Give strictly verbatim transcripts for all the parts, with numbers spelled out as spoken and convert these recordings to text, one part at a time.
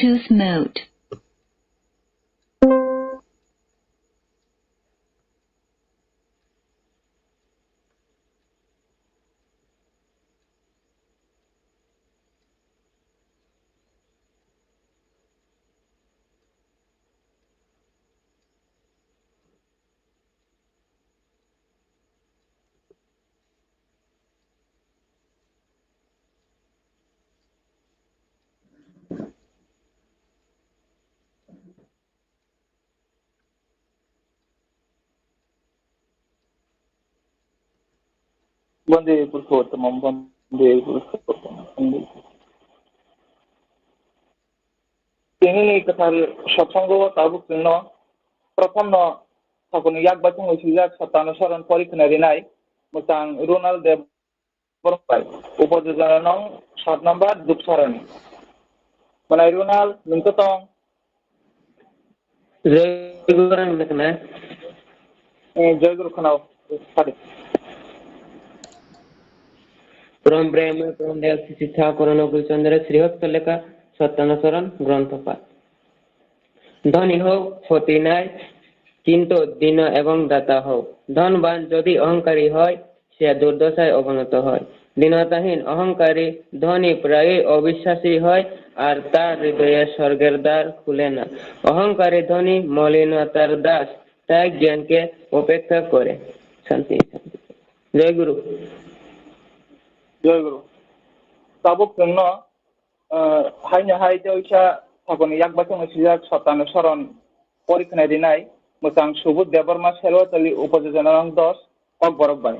Bluetooth mode. Bondwi purkho tamam, bondwi purkho tamam, bondwi. Tinini kwthar satsongo tabuk chwngno prothomno thakurni yak baithang swijak Satya Anusaran porikhwna rinai mwchang Ronald Deb Borok bai, upojoja nong sat number Dupsarani. Manai Ronald, nung to tong? Joy Guru ang na khna. Eh, Joy Guru khna, sadi. Prom Brahma, Prom Dayal Sisi Thakur, Onukul Chandra, Srihot Kaleka, Satya Anusaran, Grontho Path. ধনী হও, ক্ষতি নাই, কিন্তু দীন এবং দাতা হও। ধনবান যদি অহংকারী হয়, সে দুর্দশায় অবনত হয়। দীনতাহীন অহংকারী ধনী প্রায়ই অবিশ্বাসী হয়, আর তার হৃদয়ে স্বর্গের দ্বার খুলে না। অহংকারী ধনী মলিনতার দাস, তাই জ্ঞানকে উপেক্ষা করে। শান্তি, শান্তি। জয় গুরু। Joy Guru. Tabuk chwngno, ah, haino hai teisa thakurni yak baithang swijak Satya Anusaran porikhwna rinai mwchang Subodh Debbarma, Serwatali, upojoja nong dos, Kokborok bai.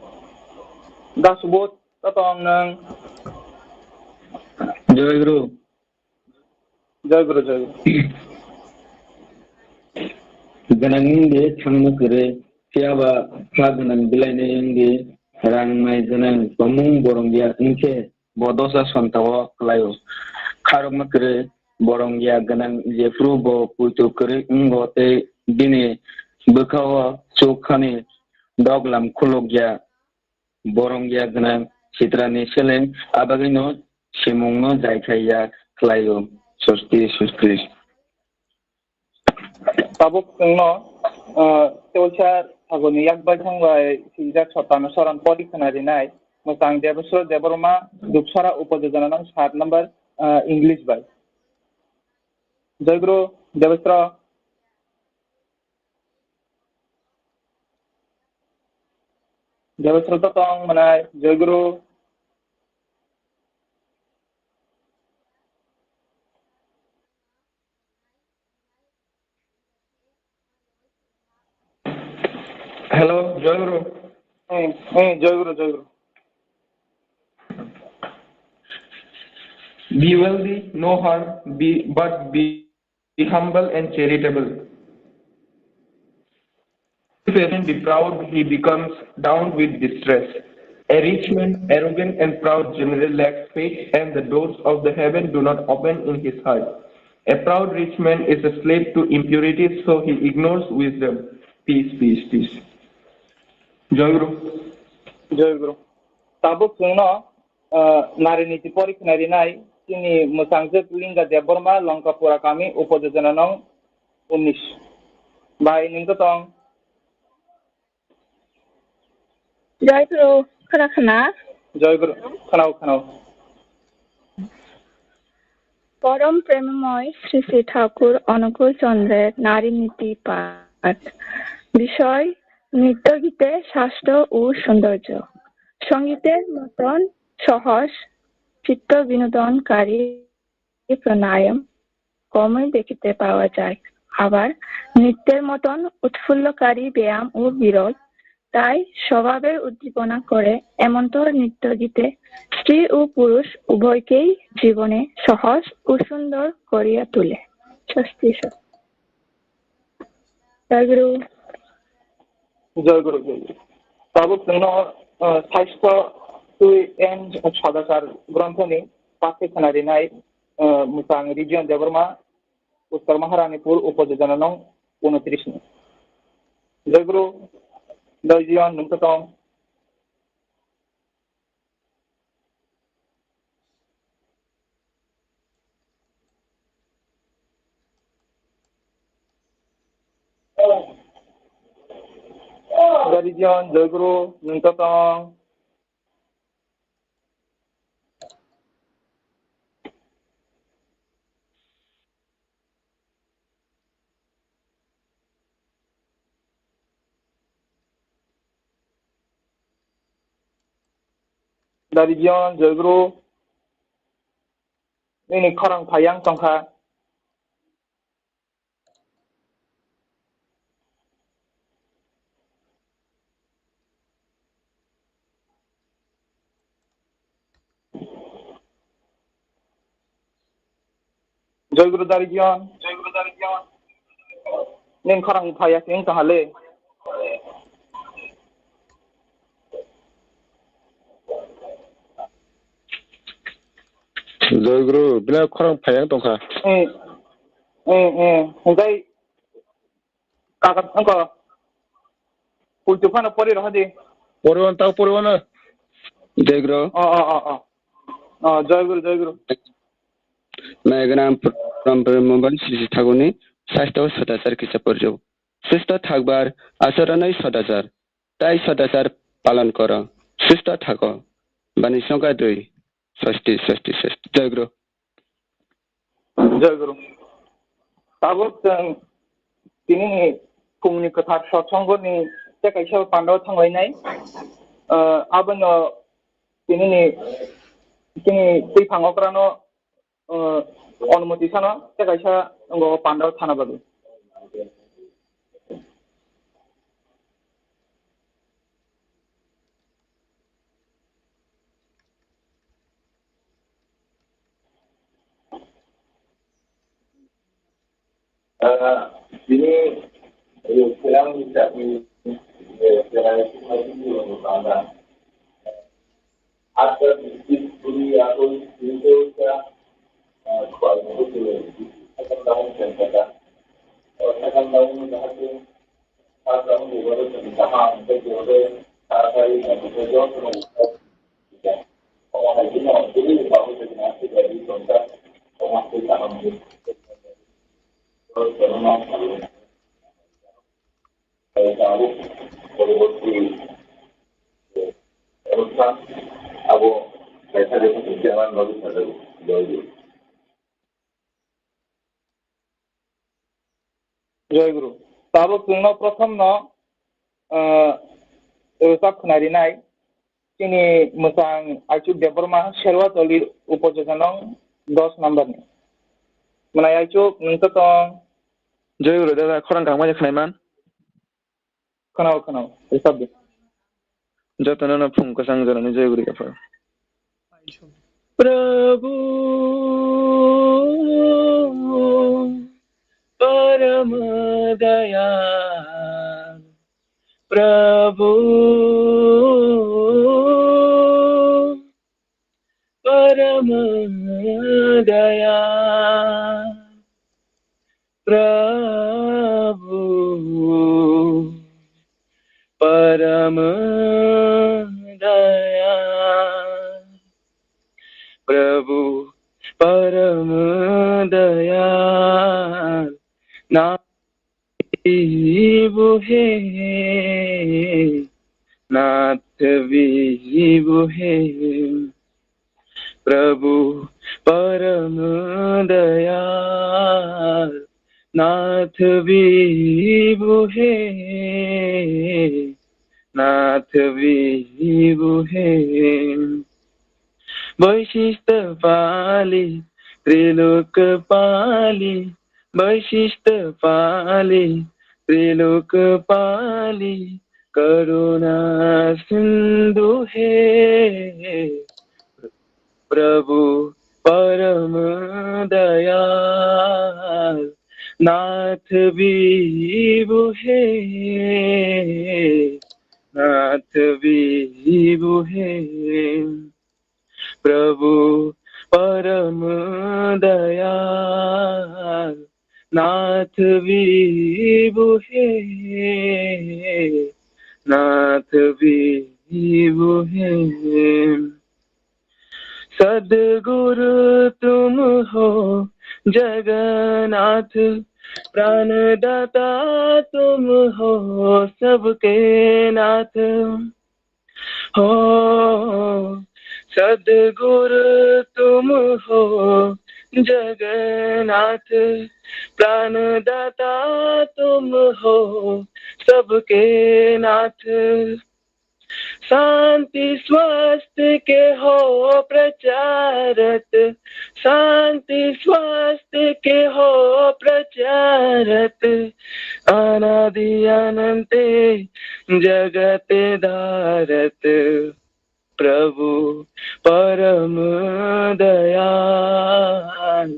Da Subodh, to tong nung? Joy Guru. Joy Guru, Joy Guru. Gwnang wngdi thangma kwrwi, phiyaba kha gwnang bilainai wngdi rang nai gwnang tongmung borong ya wngkhe bo dosa sonta-o kwlai-o. Kharokma kwrwi borong ya gwnang jephru bo puitu kwrwi wngo tei bini bwkha-o chuk khani doglam khuluk ya. Borong ya gwnang sitrani seleng, abagwino simungno jaikhai ya khlaio. Sosti, sosti. Tabuk chwngno, ah, teisa thakurni yak baithang bai swijak Satya Anusaran porikhwna rinai mwchang Debeswar Debbarma, Dupsara, upojoja nong sat number, ah, English bai. Joy Guru, Debeswar. Joy Sroto tong manai, Joy Guru. Hello, Joy Guru. Eh, eh, Joy Guru, Joy Guru. Be wealthy, no harm, be, but be Be humble and charitable. If a man be proud, he becomes down with distress. A rich man, arrogant and proud, generally lacks faith, and the doors of the heaven do not open in his heart. A proud rich man is a slave to impurity, so he ignores wisdom. Peace, peace, peace. Joy Guru. Joy Guru. Tabuk chwngno, ah, nari niti porikhwna rinai chini mwchangjuk Linga Debbarma, Longkapura kami, upojoja nong unis. Bai, nung to tong? Joy Guru, khwna khwna. Joy Guru, khwnao, khwnao. পরম প্রেমময় শ্রী শ্রী ঠাকুর অনুকূল চন্দ্রের নারী নীতি পাঠ। বিষয়: নৃত্য গীতে স্বাস্থ্য ও সৌন্দর্য। সঙ্গীতের মতন সহজ চিত্ত বিনোদনকারী প্রাণায়াম কমই দেখিতে পাওয়া যায়, আবার নৃত্যের মতন উৎফুল্লকারী ব্যায়াম ও বিরল। তাই স্বভাবের উদ্দীপনা করে এমনতর নৃত্য গীতে স্ত্রী ও পুরুষ উভয়কেই জীবনে সহজ ও সুন্দর করিয়া তোলে। স্বস্তি, স্বস্তি। জয় গুরু। জয় গুরু, জয় গুরু। Tabuk chwngno, ah, saisto twi en sadakar gronthoni pathai khwna rinai, ah, mwchang Region Debbarma, Uttar Maharanipur, upojoja nong unotris ni. Jai Guru, Jai Jiyon, nung to tong. Region, Joy Guru, nwng to tong. Dari John, Joy Guru, nini khorang phai yang tongkha. Joy Guru Dari John. Nini khorang phai ya sing kahale. Joy Guru, bina khorang phai yang tongkha. Eh, eh, eh, hingkai kakat angko. Pultu phano pori rohadi. Pori wan tau pori wan. Joy Guru. Oh, oh, oh, oh. Oh, Joy Guru, Joy Guru. Naiganam pr-, pram pram mobile sisi thaguni sastho sadachar kisa porjo. Susto thakbar acharanai sadachar. Tai sadachar palan koro. Susto thago. Bani songkha dui. Swasti, swasti, swasti. Joy Guru. Joy Guru. Tabuk chwng tinini phungni kwthar sotsongoni tei kaisa pandao thanglainai. Ah, abono tinini, tini twiphang okrano, ah, onumoti sano tei kaisa wngkha o pandao thana bagwi. Ah, bini, eh, khorang ni, eh, khorang ni, Joy Guru. Tabuk chwngno prothomno, ah, rwchap khwnarinai chini mwchang Aichuk Debbarma, Serwatoli, Upo Jojonong, dos number ni. Mwnai Aichuk, nwng to tong? Joy Guru dada, khorang kangmani khwnaiman. Khwnao, khwnao, rwchap di. Jotono no phung kwchang jorani joy guri kaphar. Prabhu param dayal, Prabhu param dayal, Prabhu param dayal, Prabhu param dayal, na Vibhu he, Nath Vibhu he, Prabhu param dayal, Nath Vibhu he, Nath Vibhu he. Vaishishtha pali, Trilok pali, Vaishishtha pali, Trilok pali, Karuna Sindhu he, Prabhu param dayal, Nath Vibhu he, Nath Vibhu he. Prabhu param dayal, Nath Vibhu he, Nath Vibhu he. Sadguru tum ho Jagannath, प्राणदाता तुम हो सबके नाथ। हो सदगुरु तुम हो जगन्नाथ, प्राणदाता तुम हो सबके नाथ। शांति स्वास्थ्य के हो प्रचारक, शांति स्वास्थ्य के हो प्रचारक, अनादि अनंत जगत धारक, प्रभु परम दयाल,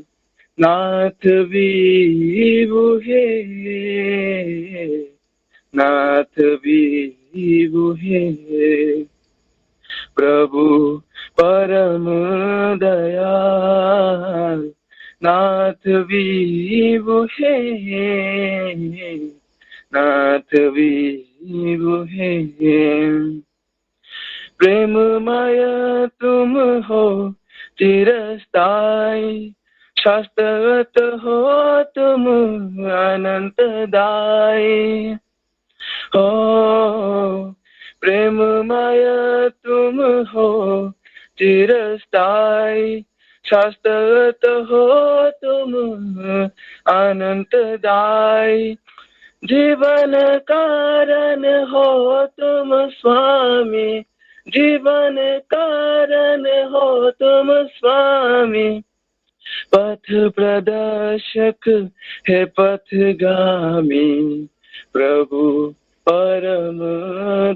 नाथ विभु हे, नाथ विभु हे, प्रभु परम दयाल, नाथ विभु हे, नाथ विभु हे। प्रेममय तुम हो चिरस्थायी, शाश्वत हो तुम अनंत दायी। हो प्रेममय तुम हो चिरस्थायी, शाश्वत हो तुम अनंत दायी। जीवन कारण हो तुम स्वामी, जीवन कारण हो तुम स्वामी। पथ प्रदर्शक हे पथगामी, प्रभु परम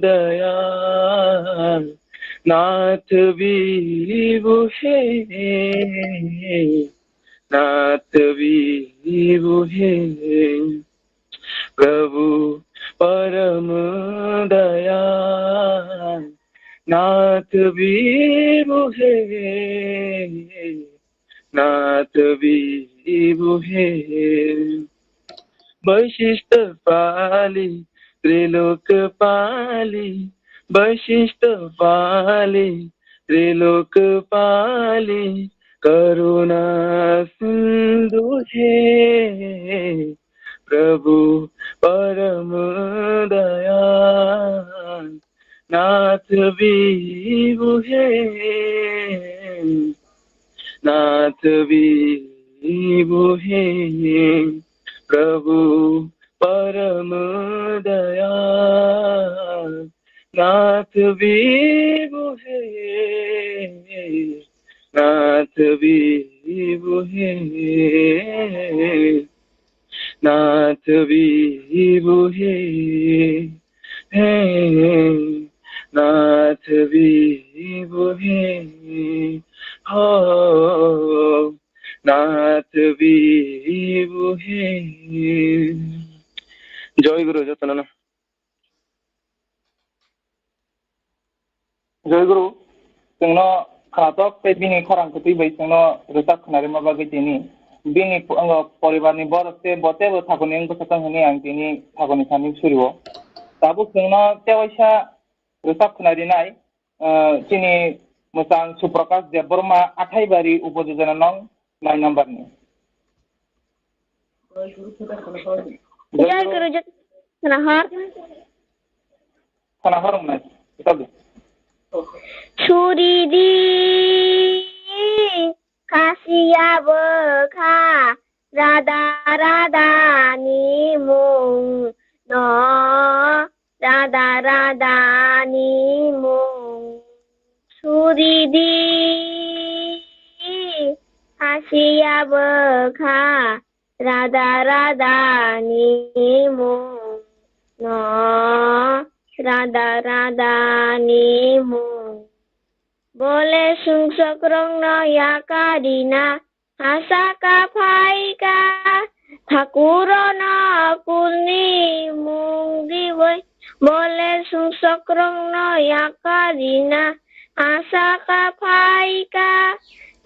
दयाल, नाथ विभु हे, नाथ विभु हे, प्रभु परम दयाल, नाथ विभु हे, नाथ विभु हे। वैशिष्ट पाली, त्रिलोक पाली, वैशिष्ट पाली, त्रिलोक पाली, करुणा सिंधु हे, प्रभु परम दयाल, नाथ विभु हे, नाथ विभु हे, प्रभु परम दयाल, नाथ विभु हे, नाथ विभु हे, नाथ विभु हे, हे, नाथ विभु हे, हो, नाथ विभु हे। जय गुरु, जय सनातन। Joy Guru, chwngno khwnatok tei bini khorang kwtwi bai chwngno rwchap khwnarima bagwi tini bini pu-, poribarni borok tei bo teibo thakuni wngwi bwsajak hwnwi ang tini thakuni thani surio. Tabuk chwngno tewaisa rwchap khwnarinai, ah, chini mwchang Suprakash Debbarma, Athaibari upojila nong nine number ni. Joy Guru, joto khwnahor. Khwnahor wngnai. Suri di khasiya bwkha, rada rada ni mung no, rada rada ni mung suri di. Khasiya bwkha, rada rada ni mung no, rada rada ni mung. Bole sungsok rok no yakarina, hasa ka phaika, thakur no kulni mung riwi. Bole sungsok rok no yakarina, hasa ka phaika,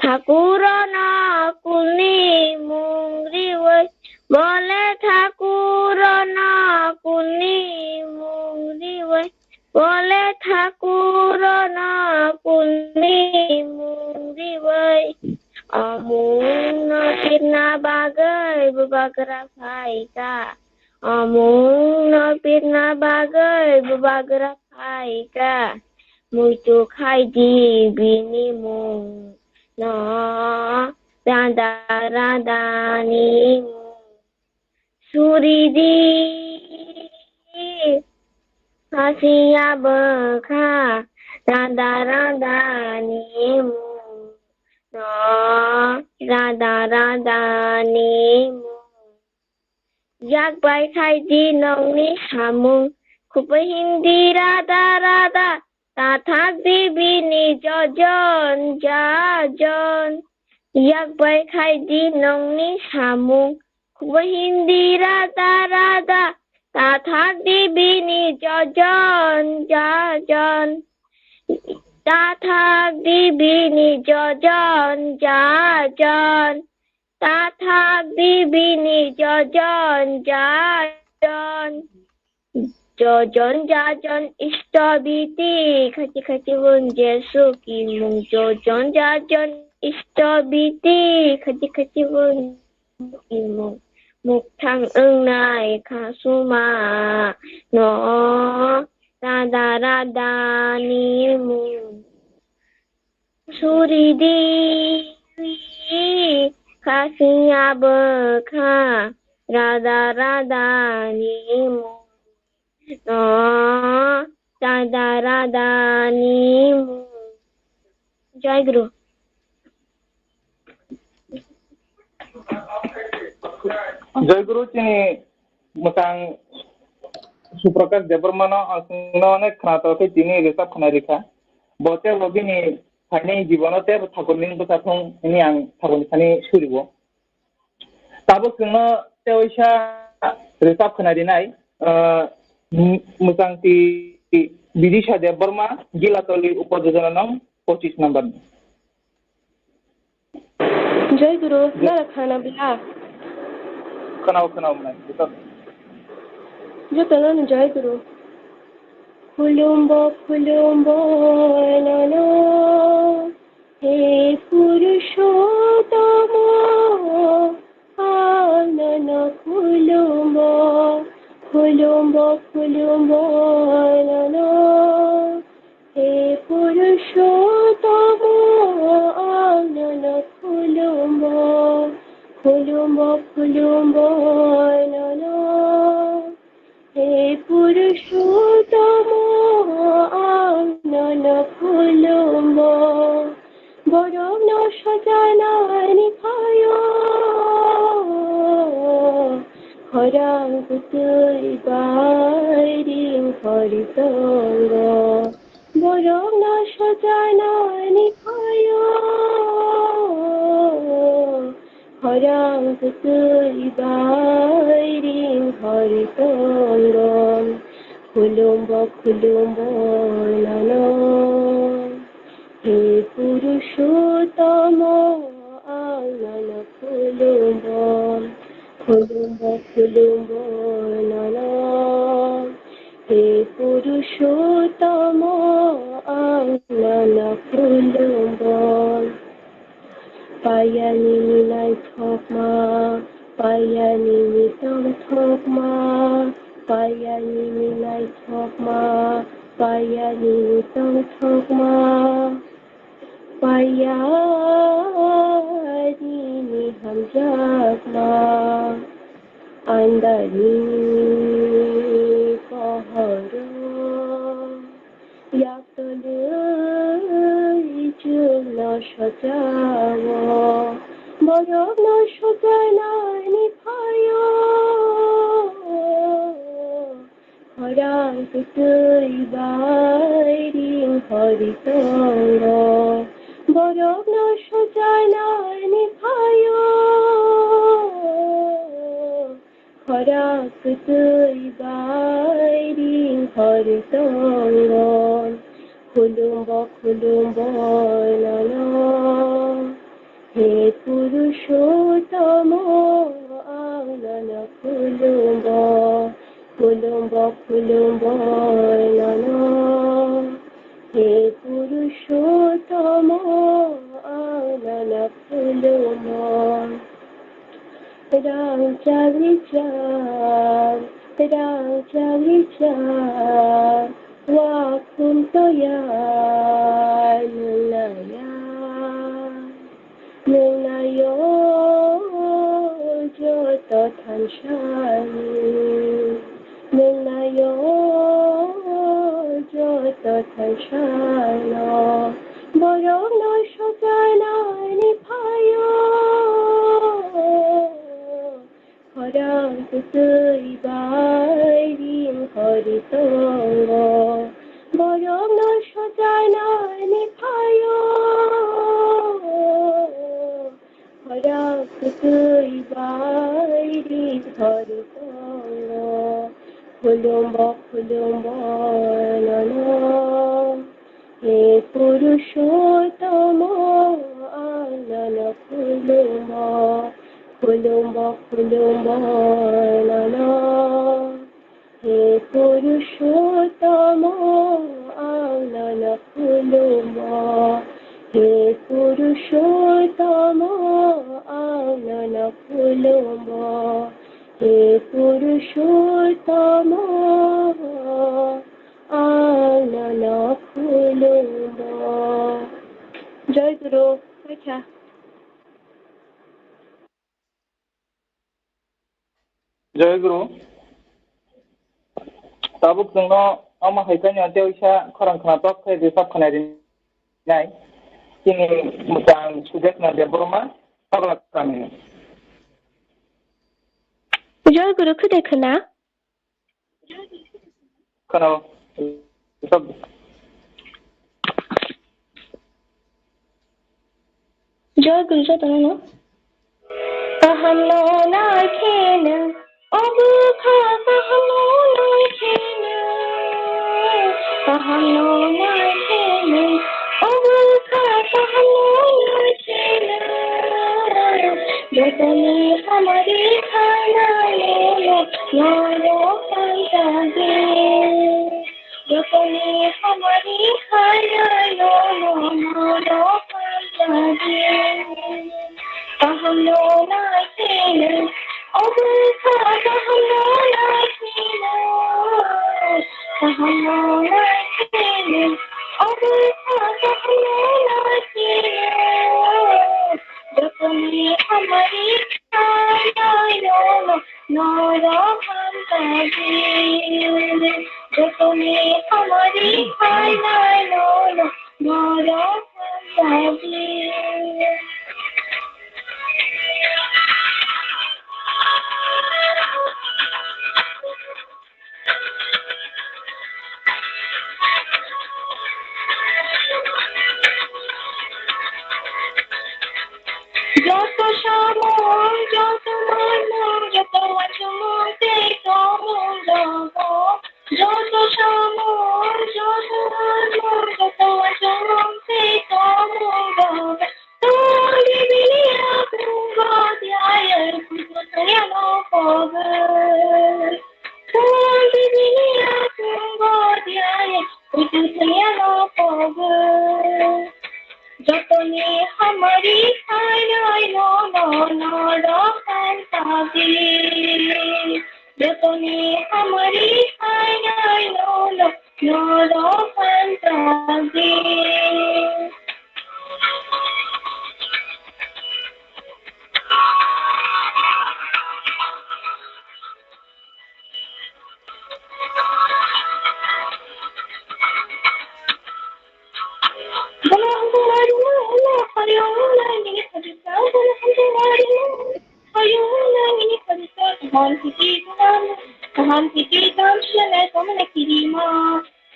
thakur no kulni mung riwi. Bole thakur no kulni mung riwi. Bole thakur no kulni mung riwi. Omung no pirna bagwi bubagra phaikha. Omung no pirna bagwi bubagra phaikha. Muitu khai di bini mung no, rada rada ni mung. Suri di, khasiya bwkha, rada rada ni mung no, rada rada ni mung. Yak bai khai di nongni samung, khubui hindi rada rada, ta thak di bini jojon jajon. Yak bai khai di nongni samung, khubui hindi rada rada, ta thak di bini jojon jajon. Ta thak di bini jojon jajon. Ta thak di bini jojon jajon. Jojon jajon istobiti, khati khati bun Jesu kimung. Jojon jajon istobiti, khati khati bun kimung. Mukthang wngnai khasuma no, rada rada ni mung. Suri di, khasiya bwkha, rada rada ni mung no, rada rada ni mung. Jai Guru. Jai Guru, chini mwchang Suprakash Debbarmano ang chwngno onek khwnatok khe tini rwchap khwnai rikha. Bo teibo bini phainai jibono teibo thakurni bwsa thung hwnwi ang thakurni thani suriwo. Tabuk chwngno tei waisa rwchap khwnai rinai, ah, mwchangti Bidisha Debbarma, Gilatoli Upo Jojona nong pochis number ni. Jai Guru, nara khana bila? Khwnao, khwnao mwnai, joto. Jotono no Jai Guru. Khulumbo, khulumbo, nono, he Purushottama, ang nono khulumbo, khulumbo, khulumbo, nono. He Purushottama, ang nono khulumbo, khulumbo, khulumbo, nono. He Purushottama, ang nono khulumbo, borokno sojanani phaio, khorang kwtwi bai ring hor tongo. Borokno sojanani phaio, khorang kwtwi bai ring hor tongo. Khulumbo, khulumbo nono, he Purushottama, ang nono khulumbo, khulumbo, khulumbo nono. He Purushottama, ang nono khulumbo. Paiya nini naithokma, paiya nini tongthokma, paiya nini naithokma, paiya nini tongthokma. Paiya nini hamjakma, andar nini pohoro, yaktolwi chwngno sochao, borokno sojanani phaio. Khorang kwtwi bai ring hor tongo, borokno sojanani phaio. Khorang kwtwi bai ring hor tongo, khulumbo, khulumbo nono. He Purushottama, ang nono khulumbo, khulumbo, khulumbo nono. He Purushottama, ang nono Rang chagri chang, rang chagri chang, wakhum toya nungnaya. Nungnaya joto thansani, nungnaya joto thansano, borokno sojanani phaio. Khorang kwtwi bai ring hori tongo, borokno sojanani phaio. Khorang kwtwi bai ring hori tongo, khulumbo khulumbo nono. He Purushottama, ang nono khulumbo, khulumbo, khulumbo nono. He Purushottama, ang nono khulumbo. He Purushottama, ang nono khulumbo. He Purushottama, ang nono khulumbo. Jai Guru, Paikha. Jai Guru. Tabuk chwngno omo hai khe tei waisa khorang khwnatok khe bwsap khwnai rinai. Chini mwchang Sudesh Nadia Borma, Pagla Kami. Jai Guru, khwdai khwna. Khwna. Joy Guru jotono no. Kaham no nai kheno, obo kha kaham no nai kheno. Kaham no nai kheno, obo kha kaham no nai kheno. Jotoni hamari khainai no, no, no, no, no, no, Jotoni hamari khainai no, no, no, no, hamjadi. Kaham no nai kheno, obo kha kaham no nai kheno. Kaham no nai kheno, obo kha kaham no nai kheno. Jotoni hamari khainai no, no, norok hamjadi. Jotoni hamari khainai no, no, norok hamjadi. Joto samung, joto manmung, joto uansukmung tei tongmung rogo. Joto samung, joto manmung, joto uansukmung tei tongmung rogo. Tongdi bini aphungo diaye kuchuk thangya no pogo. Tongdi bini aphungo diaye kuchuk thangya no pogo. Jotoni hamari khainai no, no, norok hamjadi. Jotoni hamari khainai no, no, norok hamjadi. Bono hamjak nairwkno ulo phaio wngna nini khoroksa, bono hamjak nairwkno phaio wngna nini khoroksa. Kaham titi kaham, kaham titi kaham siyanai komna kirima.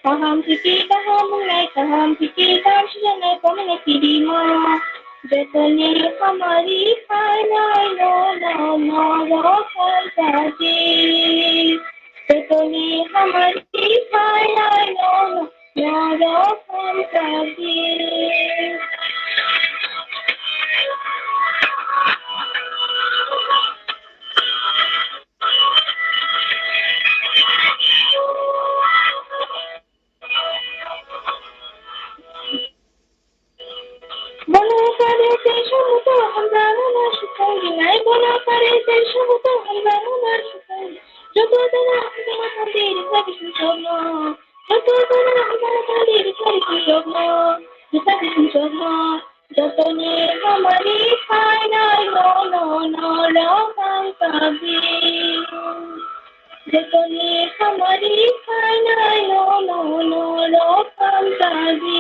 Kaham titi kaham wngnai, kaham titi kaham siyanai komna kirima. Jotoni hamari khainai no, no, norok hamjadi. Jotoni hamari khainai no, no, norok hamjadi. Bono kare tei somoto hamjakno no swkang rinai, bono kare tei Jotoni hamari khainai no no no rok ang kabi. Jotoni hamari khainai no no no rok ang kabi.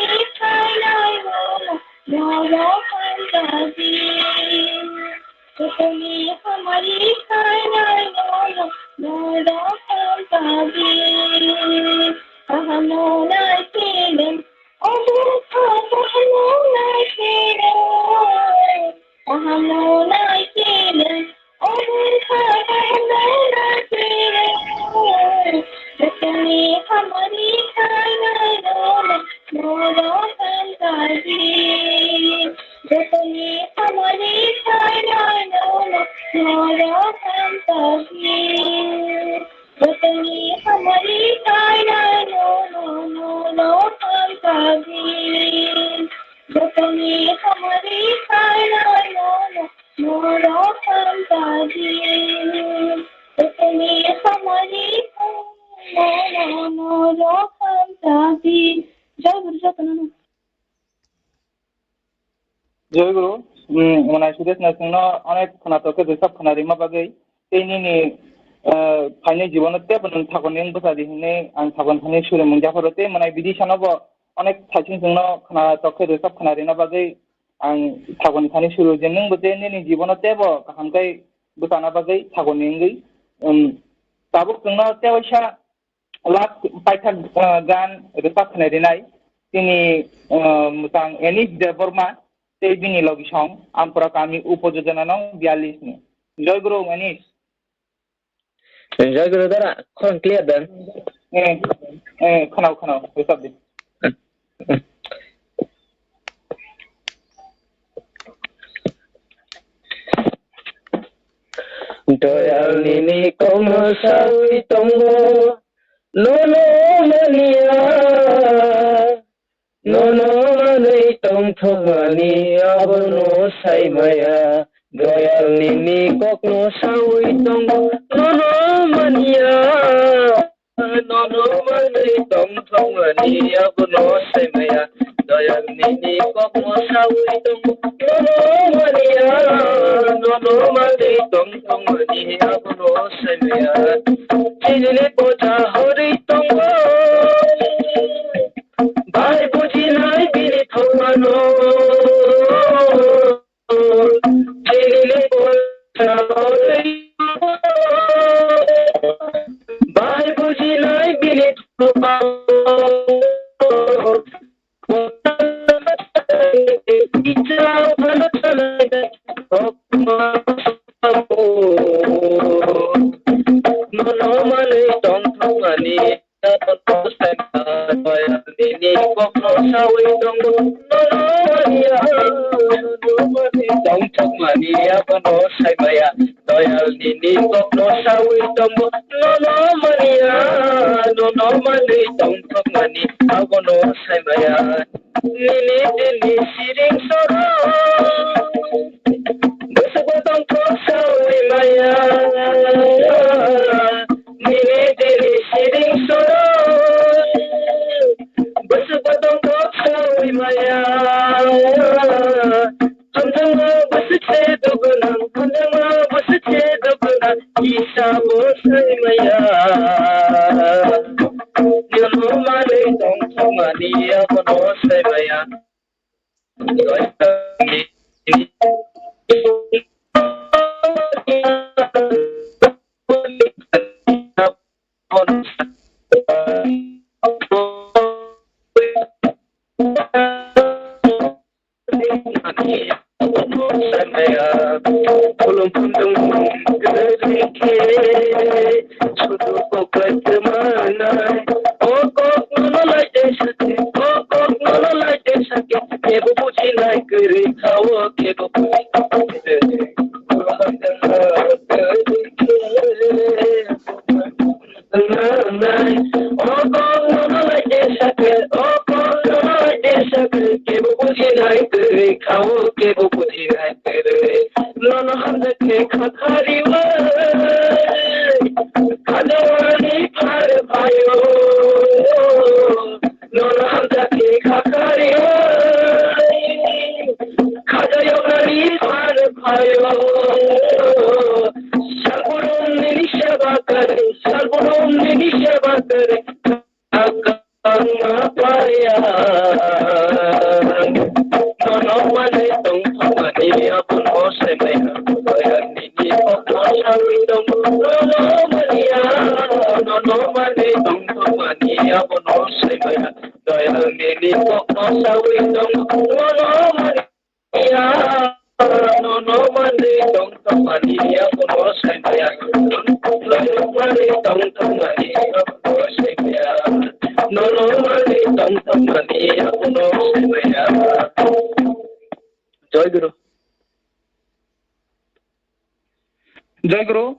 Jotoni hamari khainai no no no rok ang kabi. Kaham no nai khe le, o bwkha kaham no nai khe le. Kaham no nai khe le, o bwkha kaham no nai khe le. Jotoni hamari khainai no no no rok ang kabi. Jotoni hamari khainai no no no rok ang kabi. Jotoni hamari khainai no no no rok ang kabi. Jotoni hamari khainai no no no rok ang kabi. Jotoni hamari khainai no no no rok ang kabi. Jai Guru jotono no. Jai Guru, mm, mwnai Sudesh Naisingno onek khwnatok khe jesa khwna rima bagwi tei nini, eh, phaini jibono teibo nwng thakoni wng bwsa di hwnwi ang thakon thani suri mung japharo tei mwnai bidisano bo onek thaising chwngno khwnatok khe jesa khwna rina bagwi ang thakon thani suru je nwngbo je nini jibono teibo kaham khe bwsana bagwi thakoni wngwi, um, tabuk chwngno tei waisa last paithak, uh, gan rwchap khnai rinai chini, uh, mwchang Anish Debbarma tei bini logisong Ampura kami upo jojona nong biyallis ni. Joy Guru Anish. Joy Guru dara, khorang clear dan? Eh, eh, khwnao, khwnao, rwchap di. Doyal nini kokno sawi tongo, nono mania. Nono manwi tongthokmani abono saimaya. Doyal nini kokno sawi tongo, nono mania. Nono manwi tongthokmani abono saimaya. Doyal nini kokno sawi tongo, nono mania. Nono manwi tongthokmani abono saimaya. Chini pocha hori tongo. Bai bujinai bini thokmano. Chini pocha hori. Bai bujinai bini thokmano. Nono manwi tongthokmani, nini kokno sawi tongo. Nono mania, nono manwi tongthokmani, abono saimaya. Doyal nini kokno sawi tongo, nono mania, nono manwi tongthokmani, abono saimaya. Nini dini siring soro, bwswk bo tongthok sawi maya. Nini dini siring soro, bwswk bo tongthok sawi maya. Hamjakma bwswk se duguna, hamjakma bwswk se duguna, kisa bo saimaya. Nono manwi tongthokmani abono saimaya. Joy Guru. Joy Guru,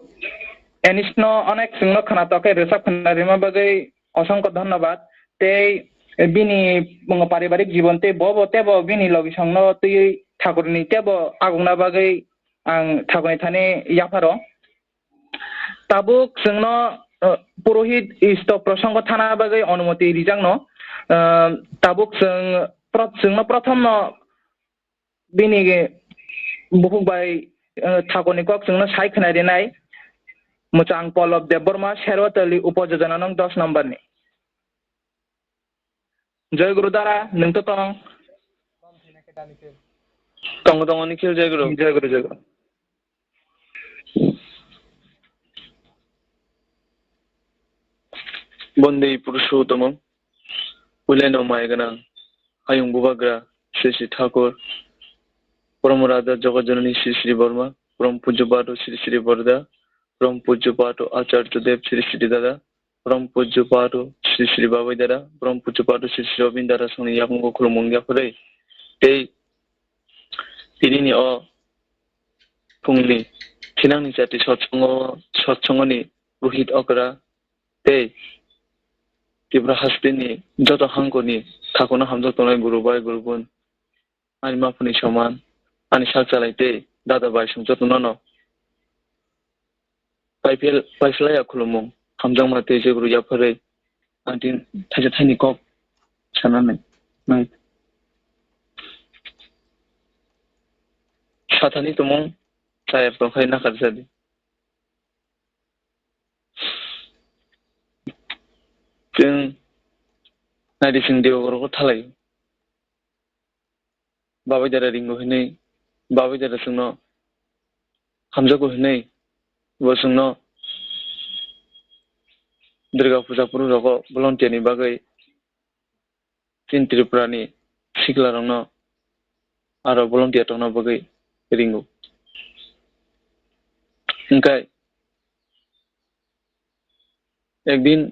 Anish no onek chwngno khwnatok khe rwchap khwna rima bagwi osongkho dhonnobad. Tei bini paribarik jibon tei bo bo tebo bini logisongno twiwi Thakurni tebo agukna bagwi ang Thakurni thani yapharo. Tabuk chwngno, uh, Purohit Isto Prosongo thana bagwi onumoti rijakno. Uh, tabuk chwng pro-, chwngno prothomno bini bukhuk bai, uh, Thakurni kok chwngno sai khwnai rinai. Mwchang Pallab Debbarma, Serwatali Upo Jojona nong dos number ni. Joy Guru Dara, nwng to tong? Tongo, tongo, Nikhil, Joy Guru. Joy Guru, Joy Guru. Bondei Purushottomam, Puileno Maya Gwnang, Hayung Bubagra, Sri Sri Thakur, Porom Raja Jogot Jononi Sri Sri Borma, Porom Pujya Badu Sri Sri Borda, Porom Pujya Badu Acharya Dev Sri Sri Dada, Porom Pujya Patu Sri Sri Babai Dara, Porom Pujya Patu Sri Sri Robin Dara songni yakungbo khulumung yapharwi. Tei tinini o phungni thinangni chati sotsongo, sotsongoni Rohit Okra tei Tripura hasteni joto hangkoni thakono hamjak tongnai guru bai guru bun. Ani maphuni soman, ani sak chalai tei dada bai song joto nono paipel-, paiphlaiya khulumung, hamjakma tei Joy Guru yapharwi ang tin thaisa thaini kok sananai. Nai. Sathani tumung chaya tongkhai nakarjadi. Chwng naidi chwng dewa borok thalai. Babai dara ringo hinwi, babai dara chwngno hamjago hinwi, bo chwngno Durga puja phuru rogo volunteer ni bagwi chini Tripura ni sikla rokno aro volunteer tongna bagwi ringo. Hwnkhe ekdin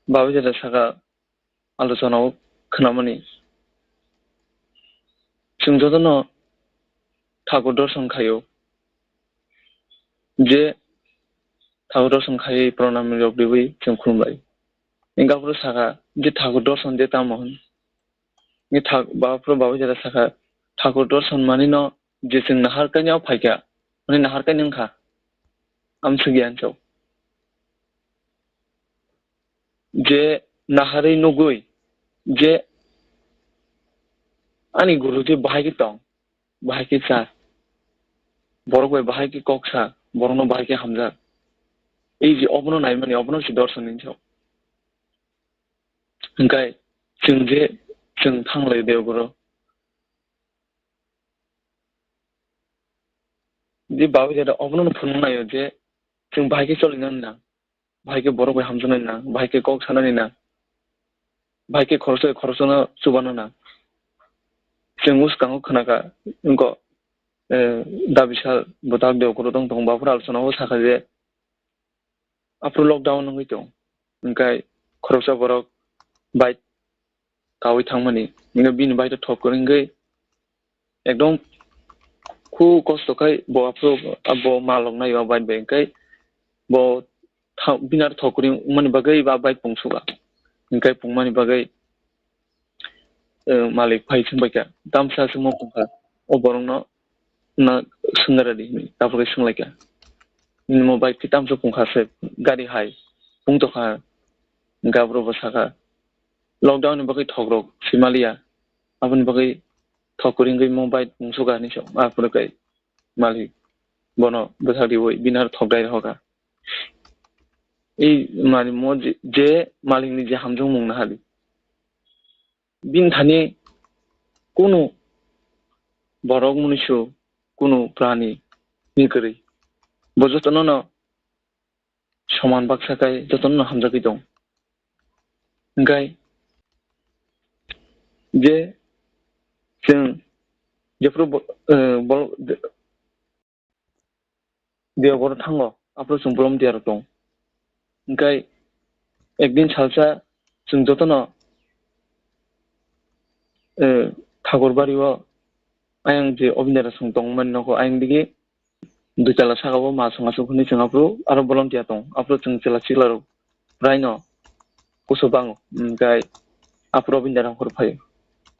babai dara saka, alochona o khwnamani. Chwng jotono Thakur dorson khaio. Je Thakur dorson khaiwi pranam rok riwi chwng khulumlai. Hwnkhe aphuru sakha je Thakur dorson de tamo hwn. Ni thak-, ba-, aphuru babai jara sakha, Thakur dorson manino je chwng nahar kainwi phaikha, hwnwi nahar kainwi wngkha. Amswk ya hinwi sao. Je naharwi nugwi je ani guru je bahai khe tong, bahai khe cha, borok bai bahai khe kok sa, borokno bahai khe hamjak. Ei je obono naimani, obono se dorson hinwi sao. Hwnkhe chwng je chwng thanglai de guru. Je babai jara obono phunuk naio je chwng bahai khe choli nang nang. bahai khe borok bai hamjaknai nang, bahai khe kok sanani nang, bahai khe khoroksa khoroksano chubana nang. Chwng bwskango khwnakha, wngkha, eh, da bisal bwtak de okoro tong tongo, baphuru alosana o sakha je, aphuru lockdown wngwi tong, hwnkhe khoroksa borok bike kawi thangmani, hwnkhe bini bike thok kwrwi wngwi ekdom khu kosto khai bo aphuru bo malok nai o bike bai, hwnkhe bo tha-, bini aro thok kwrwi wngmani bagwi ba bike pungsuka, hwnkhe pungmani bagwi, eh, malik phai swngbaikha, tamsa swngma pungkha, o borokno na swngna ready hinwi, tabuk khe swnglaikha. Nini mo bike khe tamsa pungkha se, gari hai pung tokha, hwnkhe aphuru bo sakha, lockdown ni bagwi thok rok swimaliya, aboni bagwi thok kwrwi wngwi mo bike pungsuka hinwi sa, aphuru khe malik bono bwthak riwi bini aro thok dai rohorkha. I malik mo je, je malik ni je hamjakmung nahali. Bini thani kunu borok, mwnwisu, kunu prani ni kwrwi. Bo jotono no soman baksa khai jotono no hamjagwi tong. Hwnkhe je chwng jephuru bo-, eh, bol-, Diyarboro thango, aphuru chwng volunteer rok tong. Hwnkhe ekdin salsa chwng jotono, eh, Thakurbari o ayang je Obindara song tongmani nogo ayang digi dui tala saka o ma song aswk hwnwi chwng aphuru aro volunteer tong. Aphuru chwng chwla sikla rok Prai no kusu bango, hwnkhe aphuru Obindara hor phaio.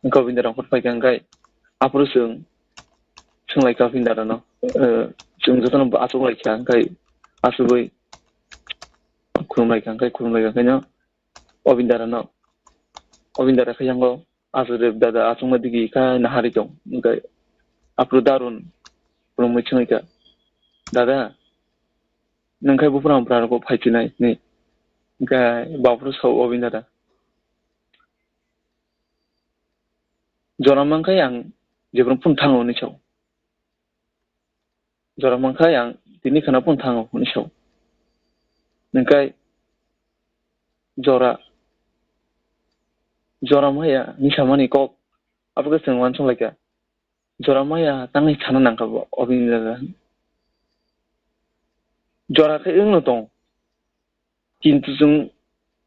Hwnkhe Obindara hor phaikha, hwnkhe aphuru chwng swnglaikha Obindara no, eh, chwng jotono bo achuk laikha, hwnkhe achugwi khulumlaikha, hwnkhe khulumlaikha, hwnkhe no Obindara no, Obindara khe yango, "Aswk re dada, achukma digi kha nahari tong," hwnkhe aphuru Darun khulumwi swngwi kha, "Dada, nwng khai buphuru ang bwrarokbo phai chinai," hinwi. Hwnkhe baphuru sao Obindara, "Jora mankhai ang jephuru phone thango," hinwi sao. "Jora mankhai ang tini khwna phone thango," hinwi sao. Hwnkhe jora, jora maya hinwi samani kok, abo khe chwng uansuk laikha. Jora maya tangwi sana nangkha bo Obindara. Jora khe wngno tong. Kintu chwng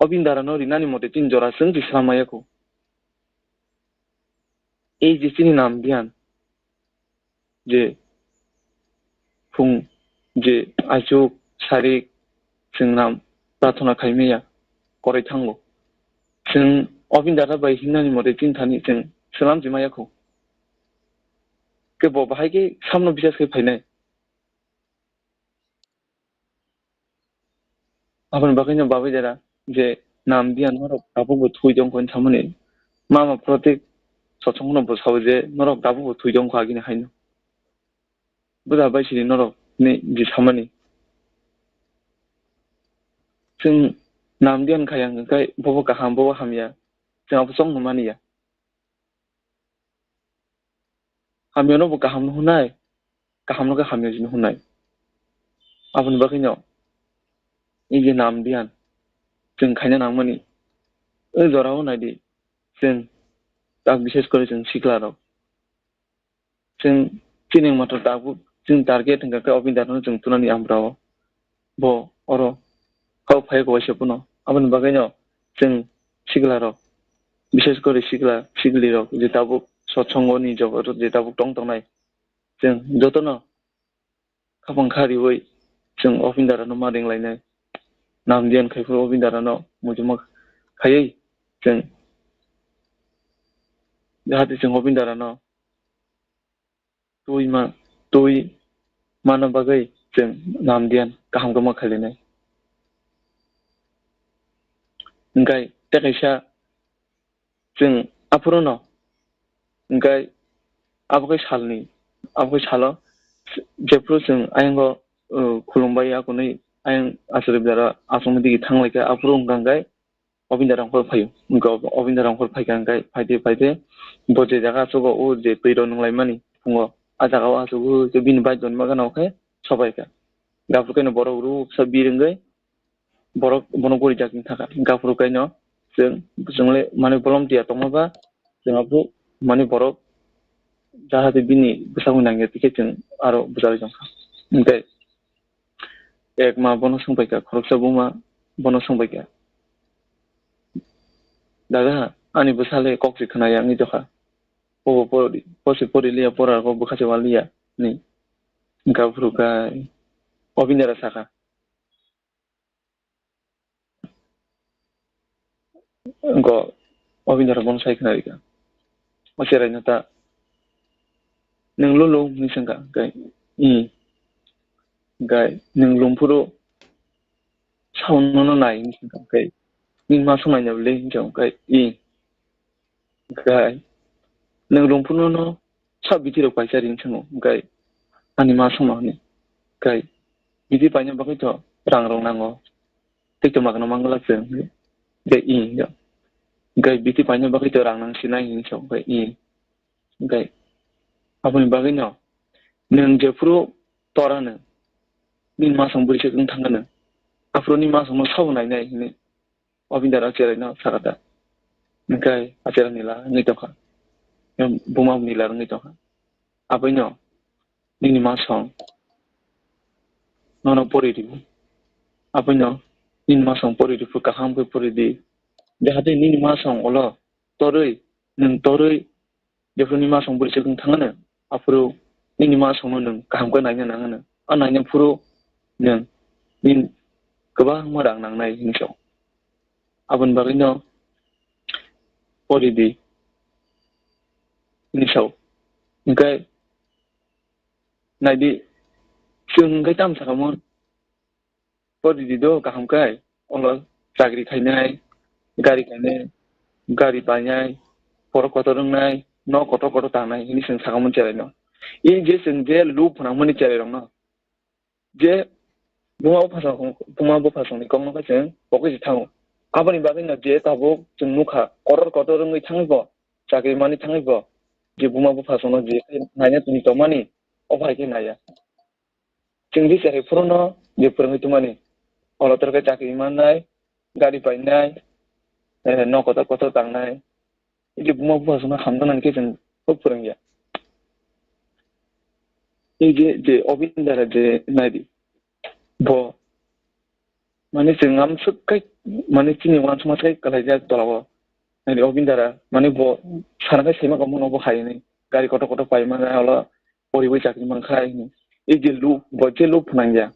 Obindara no rinani mote chini jora chwng twi slam maya kho. Ei je chini Namdiyan, je phung, je aichuk, sarik, chwng nam prathona khai maya, korai thango. Chwng Obindara bai hingnani mote chini thani chwng slam twi maya kho. Khe bo bahai khe samno bisas khe phainai. Aboni bagwino babai dera je Namdiyan norok tabukbo thwi tongkha hinwi samani. Mama Pratik sochongno bo sao je norok tabukbo thwi tongkha agini haino. Bwsa bai sini norok hinwi je samani. Chwng Namdiyan khayang hwnkhe bobo kaham, bobo hamya. Chwng abo chongno maniya. Hamyano bo kaham no hwnai, kaham no khe hamya jino hwnai. Aboni bagwino, ei je Namdiyan, chwng khaina nangmani, o jorao naidi, chwng tak bises kore chwng sikla rok. Chwng chini mato tabuk, chwng target hwnkha khe Obindara no chwng tunani amra o. Bo oro kok phai khe waisa phano. Aboni bagwino chwng sikla rok, bises kore sikla sikli rok je tabuk sotsongo ni jogot je tabuk tong tongnai, chwng jotono khapang kha riwi chwng Obindara no ma ring lainai. Namdiyan khai phuru Obindara no muchuma khaiwi chwng jahati chwng Obindara no twi ma, twi mano bagwi chwng Namdiyan kaham khe ma khailainai. Hwnkhe tei kaisa chwng aphuru no, hwnkhe abo khe salni, abo khe salo jephuru chwng ayang o, uh, khulumbai ya hwnwi ayang aswk dara aswkni digi thanglaikha, aphuru hwnkha hwnkhe Obindara hor phaio. Hwnkhe Ob-, Obindara hor phaikha hwnkhe phaide phaide bo je jaga achugo o je twi rok nunglaimani phungo, a jaga o achugo khe bini bike rok nugwi mano khe sobaikha. Gabru khe borok ruksa bir wngwi borok bono gori jak wng thaka. Hingkhe aphuru kaino chwng, chwng le mane volunteer tongma ba chwng aphuru mane borok jahate bini bwsakni nangya tikhe chwng aro bwcharwi tongkha. Hingkhe ek ma bono swngbaikha, khoroksa buma bono swngbaikha, "Dada, ani bwsa le kok se khwnaya wngwi tongkha. Pobo pori, posi pori liya, pora ko bwkha se waliya," hinwi. Hingkhe aphuru khe o bini dara sakha. Go, o bini dara bono sai khna rikha. O cherai no ta, "Nwng lulu?" hinwi swngkha, hingkhe, "Ih." Hingkhe, "Nwng lum phuru sao nono nai?" hinwi swngkha, hingkhe, "Nini ma song naina bwle?" hinwi swngkha, hingkhe, "Ih." Hingkhe, "Nwng lum phuru nono sa bithi rok paisa ring swngo?" Hingkhe, "Ani ma songno," hinwi. Hingkhe, "Bithi paina bagwi to rang rok nango, tei to magna mangla chwng," hinwi. Hingkhe, "Ih," hinwi. Hingkhe, "Bithi paina bagwi to rang nang sinai," hinwi sa, hingkhe, "Ih." Hingkhe, "Aboni bagwino nwng jephuru tora nwng, nini ma song bwrwi se wng thangano, aphuru nini ma songno sabo nainai," hinwi. O bini dara acherai no sakha ta. Hingkhe acherai ni la wngwi tongkha. Buma ni la wngwi tongkha. Aboino nini ma song nono pori rw. Aboino nini ma song pori rw, kaham khe pori di. Jahate nini ma song ulo torwi, nwng torwi, jephuru nini ma song bwrwi se wng thangano, aphuru nini ma songno nwng kaham khe naina nangano. A naina phuru nwng nini kwbangma rang nangnai hinwi sa. Aboni bagwino pori di hinwi sa. Hingkhe nai di, chwng hingkhe tamo sakha mo? Pori di do kaham khe, ulo chakri khainai, gari khainai, gari painai, borok kotor wngnai, nok kotor kotor tangnai hinwi chwng sakha mun cherai no. I je chwng je luk phwnang mani cherai rok no, je buma bupha song, buma bupha song ni kok no khe chwng pokoi se thango. Aboni bagwi no je tabuk chwng nukha, kotor kotor wngwi thangwi bo, chakri mani thangwi bo, je buma bupha song no je naina tongmani, o bai khe naiya. Chwng di cherai phuru no je phwrwngwi tongmani, olo tor khe chakri mannai, gari painai, eh, nok kotor kotor tangnai. Ei je buma bupha songno hamjaknani khe chwng kok phwrwngya. Ei je, je o bini dara je nai di, bo mane chwng amswk khai, mane chini uansukma sai kwlaijak tolao. Nai di o bini dara, mane bo sana khai saima kamo no bo hai hinwi. Gari kotor kotor paimani olo poriwi chakri mankha hinwi. Ei je luk, bo je luk phwnangya,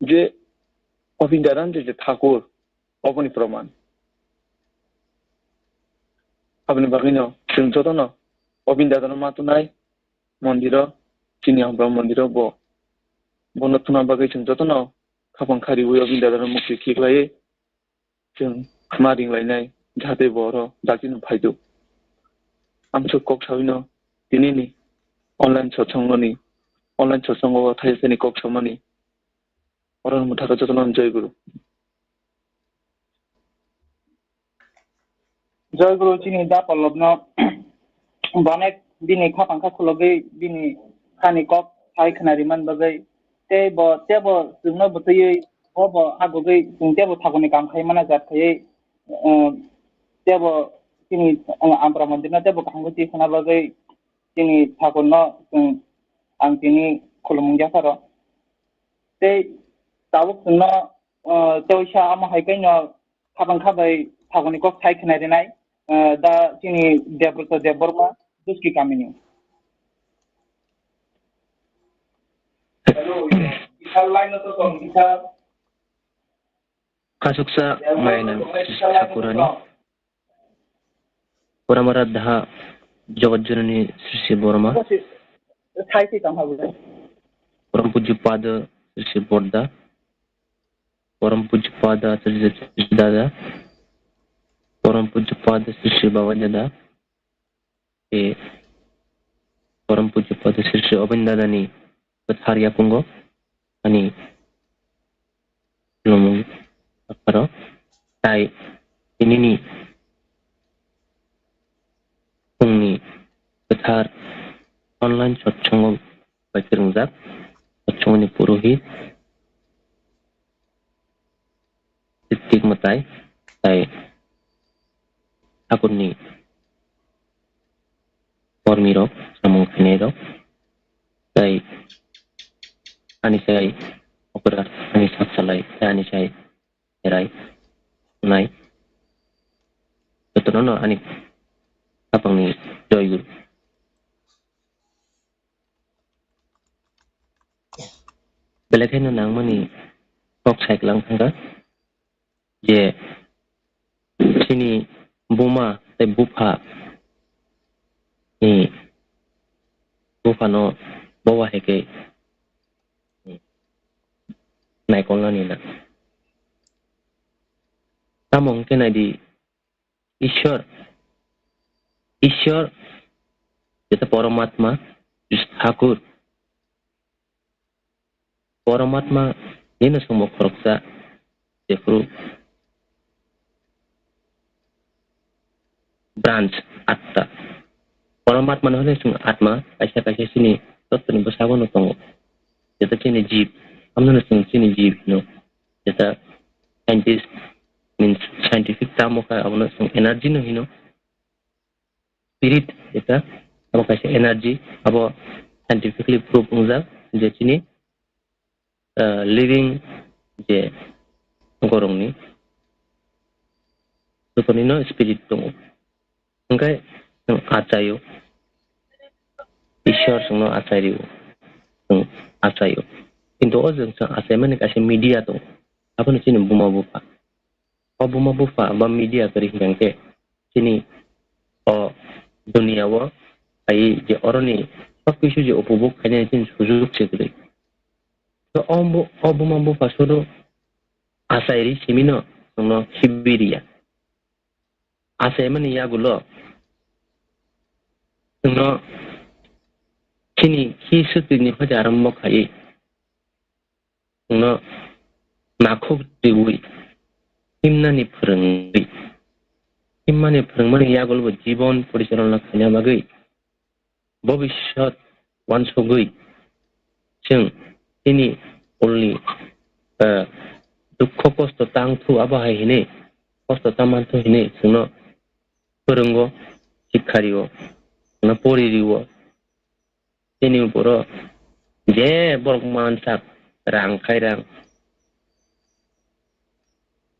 je o bini dara je, je thakur, oboni proman. Aboni bagwino chwng jotono o bini dadano ma tunai mondiro, chini Hamkra mondiro bo, bono tuna bagwi chwng jotono khapang kha riwi o bini dadano mukti khiklaiwi chwng ma ringlainai, jahate bo oro dakti no phaidu. Amswk kok sawino tinini online sotsongoni, online sotsongo thaisa thaini kok samani oro mwthakhe jotono joy guru. Joy guru chini da Pallab no bonek bini khapang kha khulogwi bini khani kok sai khna riman bagwi tei bo tebo chwngno bwtwiwi bo bo agugwi chwng tebo thaguni kam khai mana jat khaiwi, um, tebo chini, um, Ampra mondirno tebo kaham khe twi khna bagwi chini thakurno chwng ang tini khulumung yapharo. Tei tabuk chwngno, uh, teisa amo hai khe no khapang kha bai thaguni kok sai khna rinai, uh, da chini Debrata Debbarma Duski kamini. Kasuksa maina thakurani. Poramara daha Jagat Janani Sri Sri Borma. Sai sai tong ha bole. Porom Pujya Pada Sri Sri Borda. Porom Pujya Pada Sri Sri Dada. Porom Pujya Pada Sri Sri Baba Dada. E, Porom Pujya Pada Sri Sri Obin Dadani kwthar yakungo ani khulumung yapharo. Tai tinini phungni kwthar online satsongo bai kwrwngjak satsongni purohit tik mwtai, tai thakurni kormirok, samung khainairok, tai ani sai okra, ani sak salai, tai ani sai herai nai. Jotono no ani khapangni joy guru. Belai kheno nangmani kok sai kwlang thangkha je chini buma tei bupha ni buphano bowa hai khe naikolnani na. Tamo hwnkhe naidi Ishwar, Ishwar, jeta Paramatma, Thakur, Paramatma, nino songbo khoroksa, jephuru branch atta. Paramatma no hwnwi chwng atma, kaisa kaisa chini totoni bwskango no tongo. Jeta chini jib, amno no chwng chini jib hino. Jeta scientist means scientific term o kha, abono chwng energy no hino. Spirit jeta abo kaisa energy, abo scientifically proof wngjak je chini, ah, living je gorongni jotonino spirit tongo. Hwnkhe chwng achaio, Ishwar chwngno achai rio, chwng achaio. Kintu o chwng, chwng achaimani kaisa media tongo, abono chini buma bupha. O buma bupha ba media kwrwi hinkhe chini o duniya o phaiwi je oroni sob kisu je upobhog khainani chini sujug se kwrwi. To o bu-, o buma bupha sudu achairi simino chwngno khibi riya. Achaimani yagulo chwngno chini khi swtwini hoja arombo khaiwi chwngno nakhuk riwi himnani phwrwngwi, himmani phwrwngmani yagulobo jibon porichalona khaina bagwi bobiswt uansugwi chwng chini ulni, eh, dukho kosto tangthu abo hai hinwi, kosto tangmanthu hinwi chwngno phwrwngo, sikha rio, chwngno pori rio. Chini uporo je borok mansak rang khai rang,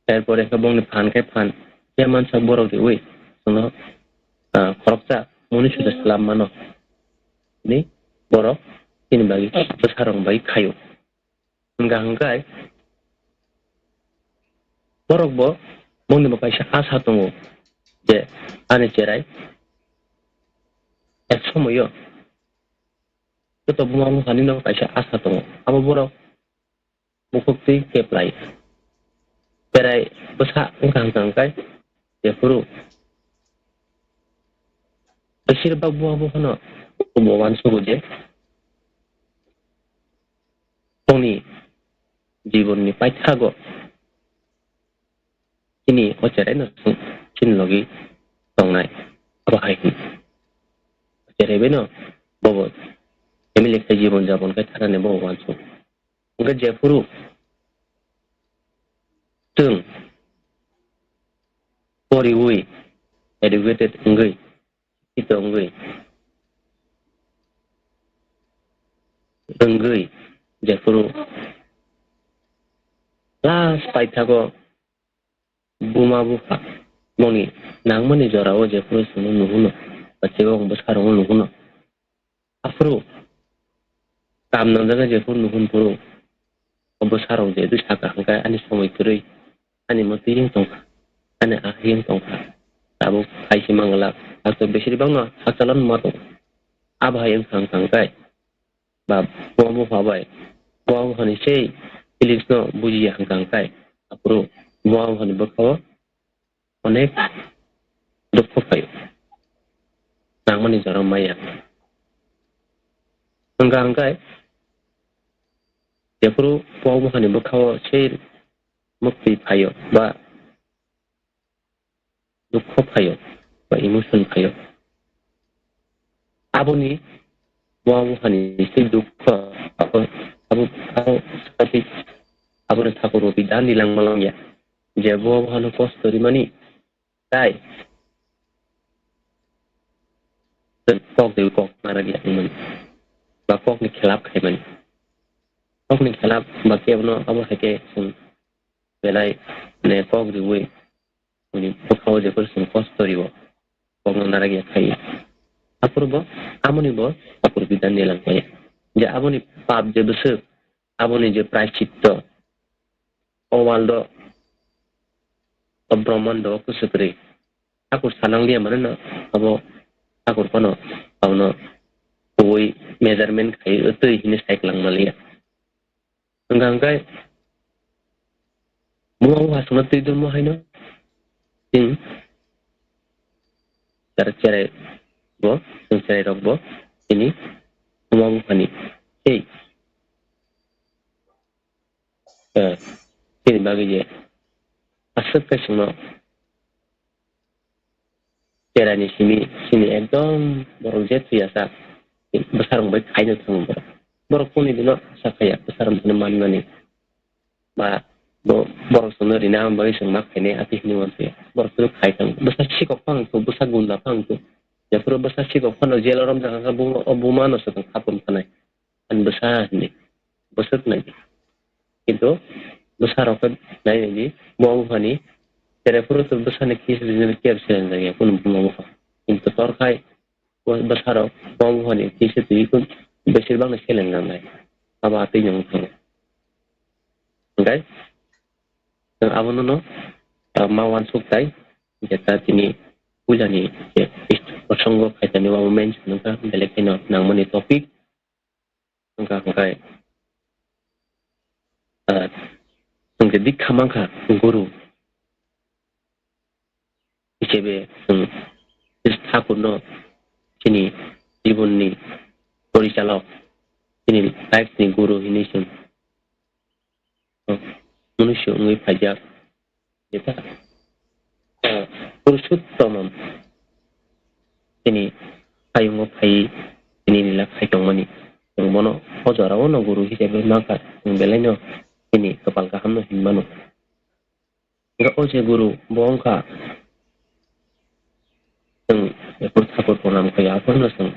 erpore khe bongni phan khai phan, je mansak borok riwi chwngno, ah, khoroksa monit sujak slam mano. Ni borok chini bagwi bwsarok bai khaio. Hwnkha hwnkhe borokbo bongnibo kaisa asa tongo je ani cherai ek somoio joto buma buphani no kaisa asa tongo. Abo borok bukhuk twi keplai cherai bwsa wngkha hwnkha hwnkhe jephuru besirbak buma buphano bo uansugo je bongni jibonni paithago chini o cherai no chini logi tongnai. Abo hai hwn. O cherai bai no bobo family khai jibon jabon khai thanani bobo uansuk. Hwnkhe jephuru chwng poriwi educated wngwi Ito wngwi, wngwi, jephuru last paithago buma bupha bongni nangmani jorao jephuru chwngno nuhuno, ba chebok bwsarokno nuhuno. Aphuru kam nangjaga jephuru nuhun phuru, o bwsarok je twi sakha hwnkhe ani somoi kwrwi. Ani mwtwi wng tongkha, ani ahai wng tongkha. Tabuk hai se manglak, hakto besir bangno hakchalo ma tongo. Abo hai wngkha hwnkha hwnkhe, ba buma bupha bai, buma buphani sei feelings no bujiya hwnkha hwnkhe, aphuru buma buphani bwkhao onek dukhu phaio, nangmani jora maya. Hwnkha hwnkhe, jephuru buma buphani bwkhao sei mwktwi phaio ba dukho phaio ba emotion phaio, aboni buma buphani se dukho abo, abo, abo, aboni thakur rw phi da ni langma langya. je bo bohano kosto rimani, tai kok de kok narak yakmani, ba kokni khelap khaimani. Kokni khelap ba kebono abo hai khe chwng belai ne kok riwi, bini bwkhao jephuru chwng kosto rio, kokno narak ya khai. Aphuru bo, amoni bo, aphuru bidan nilang khai. Je aboni pap je bwswk, aboni je praichitto, o world o, o brahmando o kwchwk kwrwi. Thakur sanang liya mano no, abo thakur phano, abono kubui measurement khai, twi hini cycle lang maliya. Hwnkha hwnkhe, buma bupha chwngno twi dormo haino, chwng chera-, cherai bo, chwng cherai rok bo, chini buma buphani tei, eh, chini bagwi je aswk khe chwngno cherani simi, simi ekdom borok je thwi asa, bwsarok bai khaino thango borok. Borok kuni dino asa khaya, bwsarok bini manmani. Ba bo borok chwngno rina bagwi chwng ma khainai ati hinwi uansukya. Borok phano khai thango. Bwsa sikok phano wngkhu, bwsa gunda phano wngkhu. Jephuru bwsa sikok phano jelo romjak kha, bo, o bumano swkang khapung khanai. Ani bwsa hinwi, bwswk nai di. Kintu bwsarok khe nai nai di, buma buphani cherai phuru to bwsani kis rijini kebo selengjak ya, kunu buma bupha. Kintu tor khai bwsarok buma buphani kis twi kun besir bangni selengjak nai. Abo atwi nung thango. Hwnkhe chwng abono no, ah, ma uansuk tai, je ta tini puilani je prosango khaitani abo mention wngkha, belai kheno nangmani topic. Wngkha hwnkhe, ah, chwng je dikha mankha guru hisabe chwng Thakurno chini jibonni porichalok, chini life ni guru hinwi chwng, oh, munusyo wngwi phaijak. Jeta, ah, Purushottomam chini hayungo phai, chini lila khai tongmani. Chwng bono o jorao no guru hisabe mankha, chwng belaino chini kwpal kahamno hinmano. Hwnkhe o je guru bo wngkha, chwng jephuru thakur program khaio, aphuru no chwng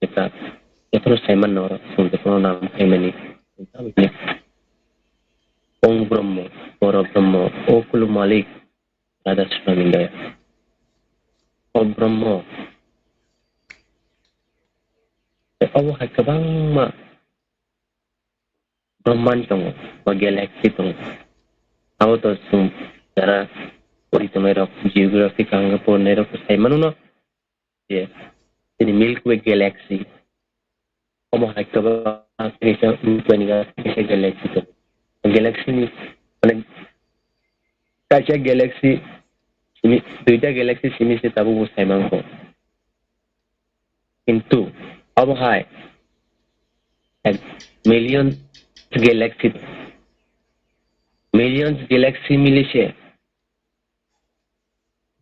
jeta, jephuru saimanno oro chwng jephuru nam khaimani. Ong Brahma, Poro Brahma, O Kulu Malik, Radha Swami Daya. O Brahma, obo hai kwbangma Brahman tongo, ba galaxy tongo. Abo to chwng jara pori tongnai rok, geography kaham khe porinai rok sai mano no, je chini Milky Way galaxy. Omo hai kwbangma kaisa Milky Way ni kaisa galaxy tongo. Galaxy ni, mane, kaisa galaxy simi, duita galaxy simi se tabuk bo sai manko. Kintu abo hai ek million galaxy, million galaxy mili se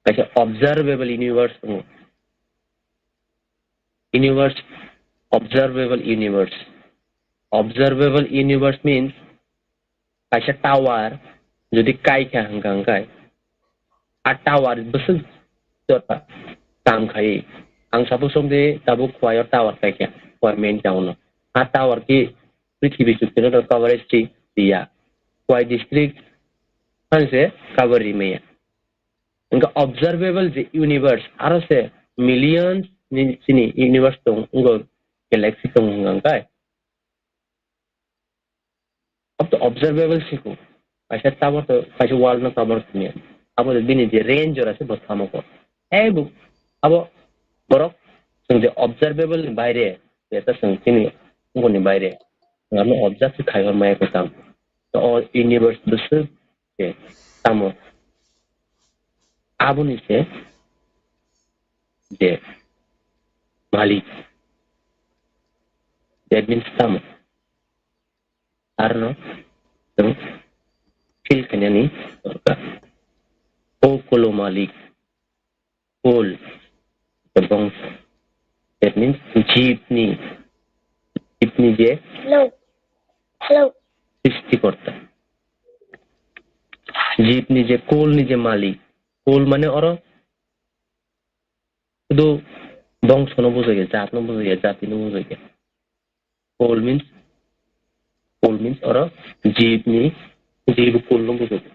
kaisa observable universe tongo. Universe, observable universe. Observable universe means kaisa tower jodi kaikha hwnkha hwnkhe, a tower bwswk jora kam khai. Ang suppose wngdi tabuk Khowai o tower kaikha, Khowai main town o. A tower ki prithibi chukti no coverage si ya. Khowai district phan se cover rimaya. Hwnkhe observable je universe, aro se millions ni chini universe tong, wngkha galaxy tong hwnkha hwnkhe. Abo to observable siko. Kaisa tower to, kaisa world no cover khamya. Abo to bini je range jora se bo thamo ko. Ei bo, abo borok chwng je observable ni baire, eta chwng chini wngkha ni baire. Ano observe se khai hor maya ko tam. To o universe bwswk je tamo. Aboni se je malik. That means tamo. Arno chwng feel khainani dorkar. O Kulu Malik, Kul, the bongso. That means jibni, jibni je Hello. Hello. Srishtikorta. Jib ni je kul ni je malik, kul mane oro sudu bongso no bujai ya, jat no bujai ya, jati no bujai ya. Kul means, kul means oro jib ni, jib kul no bujai ya.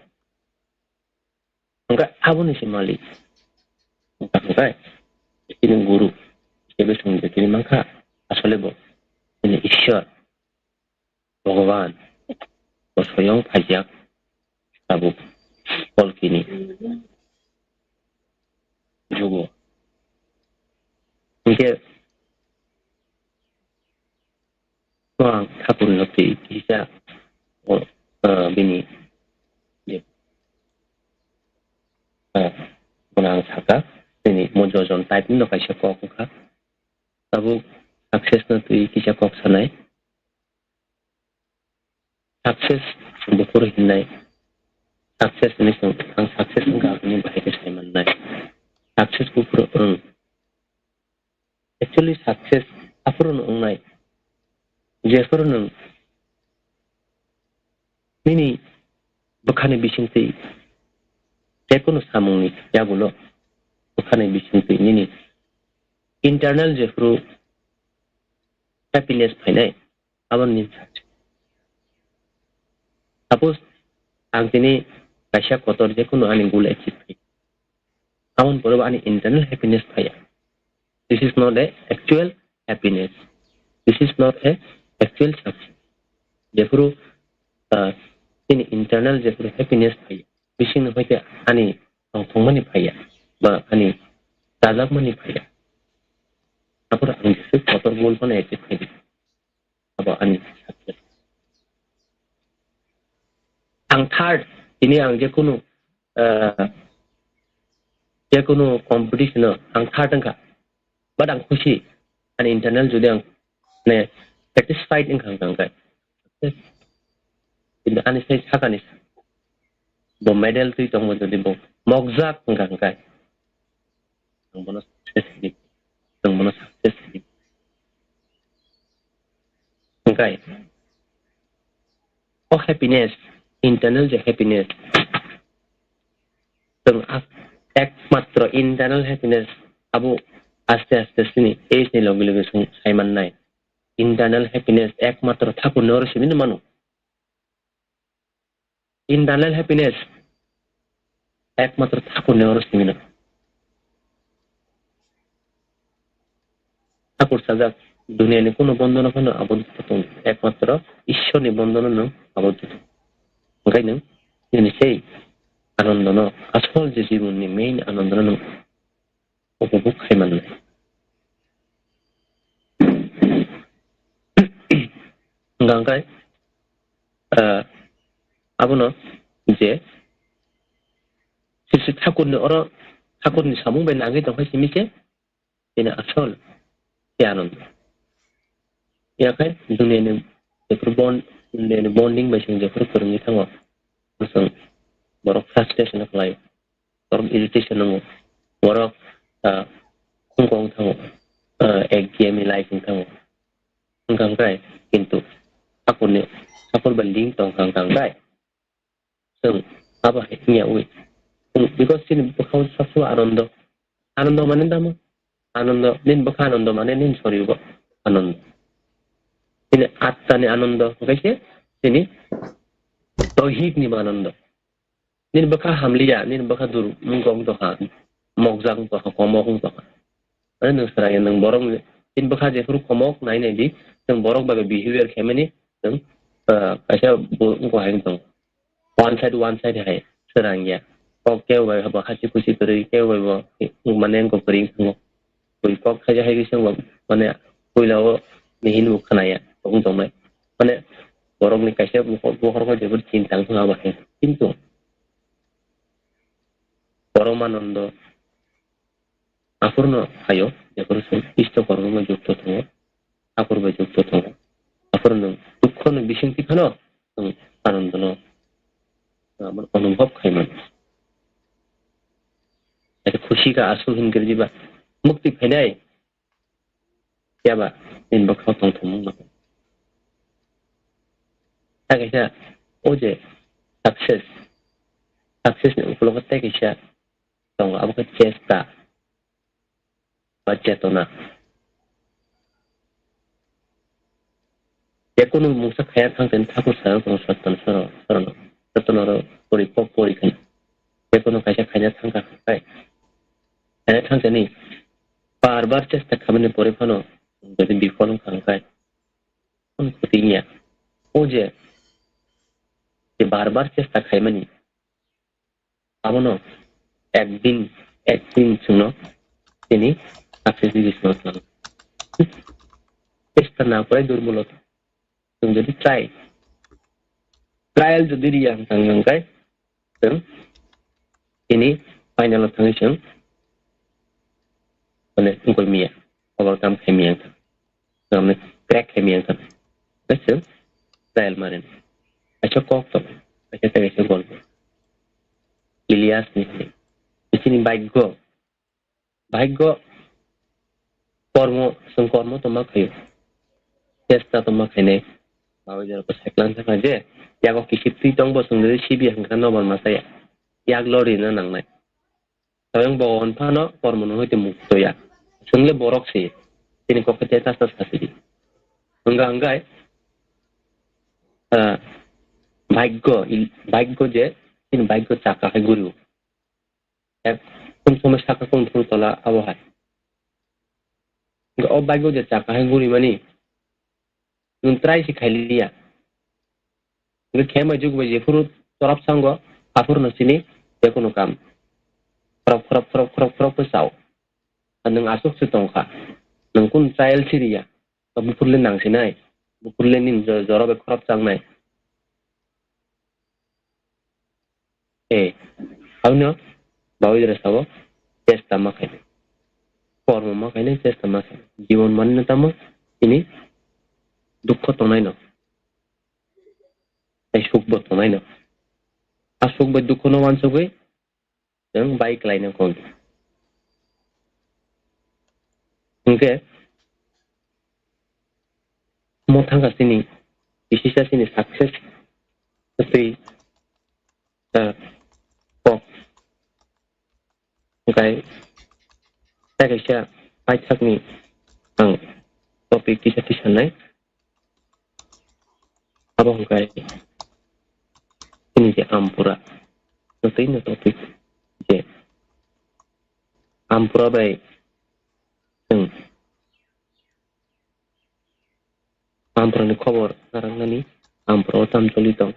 Hwnkhe aboni se malik. Hwnkhe chini guru, tei bwswng je tini mankha, asole bo chini Ishwar, Bhogoban, bo soyong phaijak tabuk Kolkini jugo. Hwnkhe Ang Thakurno twi kisa, o, ah, bini, ah, bono ang sakha, bini mo jojon type no kaisa kok wngkha. Tabuk success no twi kisa kok sanai. Success buphuru hinai. Success hinwi chwng, ang success wngkha, ang bini bahai khe sai mannai. Success buphuru wng. Actually, success aphuru no wngnai. Jephuru nwng nini bwkhani bisingtwi, jekunu samungni yagulo bwkhani bisingtwi nini internal jephuru happiness phainai, aboni nini success. Suppose, ang tini kaisa kotor jekunu ani goal achieve khai, aboni pore bo ani internal happiness phaiya. This is not a actual happiness. This is not a actual success. Jephuru, ah, chini internal jephuru happiness phaiya, bisingni hoite ani tongthokmani phaiya, ba ani chajakmani phaiya. Aphuru ang jephuru kotor goal phano achieve khai di. Abo ani success. Ang third, tini ang jekunu, ah, jekunu competition o ang third wngkha. But ang khusi, ani internal jodi ang, mane, satisfied wngkha, wngkha, wngkha. Kintu ani sai sakani sa, bo medal twi tongbo jodi bo mokjak wngkha, wngkha, ang bono success hini, ang bono success hini. Wngkha. O happiness, internal je happiness, chwng a-, ekmatro internal happiness abo aste aste chini age ni loge loge chwng sai mannai. Internal happiness ekmatro Thakurni oro simi mano. Internal happiness ekmatro Thakurni oro simi no. Thakur sajak, duniyani kuno bondono phano abodho tong, ekmatro Ishwarni bondono nwng abodho tong. Hwnkhe nwng nini sei anondono, asol je jibonni main anondono nwng upobhog khai mannai. Hwnkha hwnkhe, ah, abono je sisi Thakurni oro, Thakurni samung bai nangwi tongkha simi se, bini asol khe anondono. Yakhai duniyani jephuru bond, duniyani bonding bai chwng jephuru kwrwngwi thango, bwswng borok frustration khlai, borok irritation wngo, borok, ah, khungkong thango, ah, ekgiyami life wng thango. Wngkha hwnkhe, kintu Thakurni, Thakur bai link tongkha wngkha hwnkhe, chwng abo hai wngya wi. Chwng, because chini bwkhao sabsamo anando. Anando mane tamo? Anando, nini bwkha anando mane nini soribo anando. Chini attani anando hwnkhe se chini dohikni bo anando. Nini bwkha hamliya, nini bwkha dur wngkha wngtokha, mokjak wngtokha, komok wngtokha. Mane nwng swrangya, nwng borok ni, nini bwkha jephuru komok nai nai di, nwng borok bai behavior khaimani, nwng, ah, kaisa bo wngkha hai wngtong. One side, one side hai swrangya. Kok kebo bai bo hachi kuchi kwrwi, kebo bai bo mane wngkha kwrwi wngthango. Bui kok khaija hai khe chwng mane puila o mihin bo khwnaya, tong tongmai. Mane borokni kaisa bokhorok jebor chinta wngkha abo hai. Kintu Poromanando aphurno phaio, jephuru chwng Isto kormo bai jukto tongo, aphur bai jukto tongo. Aphuru nwng dukho ni bisingtwi phano nwng anandono, ah, mane onubhob khai mano. Ete khushi ka asu hin khe jiba mukti phainai, phiya ba nini bwkhao tongthokmung no. Tei kaisa o je success, Success ni ukulogo tei kaisa tongo, abo khe chesta ba chetona. Jekunu mungsa khaya thangkhe thakur sayang tongo sotton soro, sorono, sottonoro pori pok pori khe. Jekunu kaisa khaina thangkha khai, khaina thangkhe ni bar bar chesta khaimani pore phano jodi bifol wngkha khai, kono khoti wngya. O je, je bar bar chesta khaimani, abono ekdin, ekdin chwngno tini success ni bisingo thangwi. Chesta na kwlai durmulo. Chwng jodi try, trial jodi riya hwnkha hwnkhe chwng tini final o thangwi chwng mane wngwi miya, overcome khai miya wngkha. Tamni crack khe miyang kha. Kaisa trial mari. Kaisa kok to. Kaisa kaisa golpo. Elias ni. Isini bhagyo. Bhagyo. Kormo, sung kormo to ma khayo. Chesta to ma khainai. Bawi jora ko seklan thangkha je. Yago kisip twi tongbo sung de sibi hangkha nobar masaya. Yak lori na nangnai. Swayang Bhogoban phano kormono hoite mukto ya. Chwng le borok se, chini kok khe tas tas khasi di. Hwnga hwngai, ah, bhagyo, il-, bhagyo je, chini bhagyo chaka hai guru. Ek, kum somoi saka kum thung tola abo hai. Hwnga o bhagyo je chaka hai guri mani, nwng try se khai liya. Hwnkhe khe mai juk bai jephuru chorap sango, aphuru no chini jekunu kam. Khorop, khorop, khorop, khorop, khorop khe chao. Nwng aswk se tongkha. Nwng kunu trial siriya. Buphurle nang sinai. Buphurle nini jo-, jora bai khorop changnai. E, aboni bawi jora sao, chesta ma khainai. Kormo ma khainai, chesta ma khainai. Jibon manino tamo, chini dukho tongnaino. Tei sukbo tongnaino. A suk bai dukhono wansugwi, chwng bai klaina kok. Hwnkhe, mo thangkha chini, kisisa chini success, tei, ah, kok. Hwnkhe, tei kaisa paithakni ang topic kisa tisanai. Abo hwnkhe chini je Ampura, tei no topic je Ampura bai chwng Ampura ni khobor narwknani, Ampura o tamo choli tong.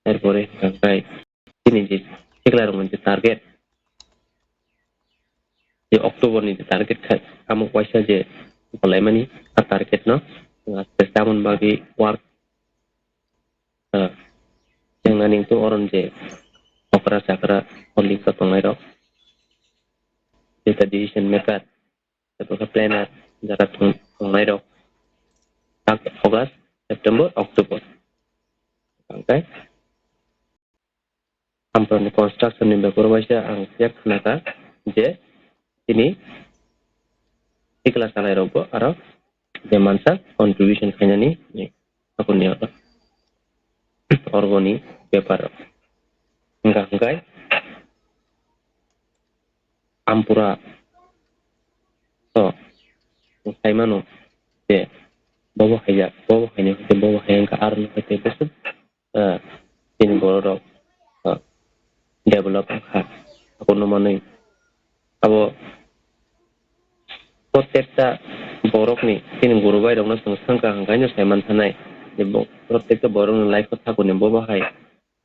Erpore hwnkhe chini je sikla rokni je target, je October ni je target khai, amo waisa je bolaimani a target no, ah, tamoni bagwi work, ah, wngnani wngtong oron je okra chakra holding ko tongnai rok, jeta decision maker, tei planner jara tong-, tongnai rok. August, September, October. Hwnkhe Ampura ni construction ni bepar waisa ang yak khnakha je tini sikla salai rokbo aro je mansa contribution khainani hakuni orgoni bepar rok. Hwnkha hwnkhe Ampura to saimano je bobo haijak, bobo haini hwnkhe bobo hai wngkha, aro no hwnkhe bwswk, ah, chini borok rok, ah, develop wngkha. Abono manwi abo protekta borokni chini guru bai rokno chwng swngkha hwnkhe no saiman thanai je bo protekta borokni life o thakuni bobo hai,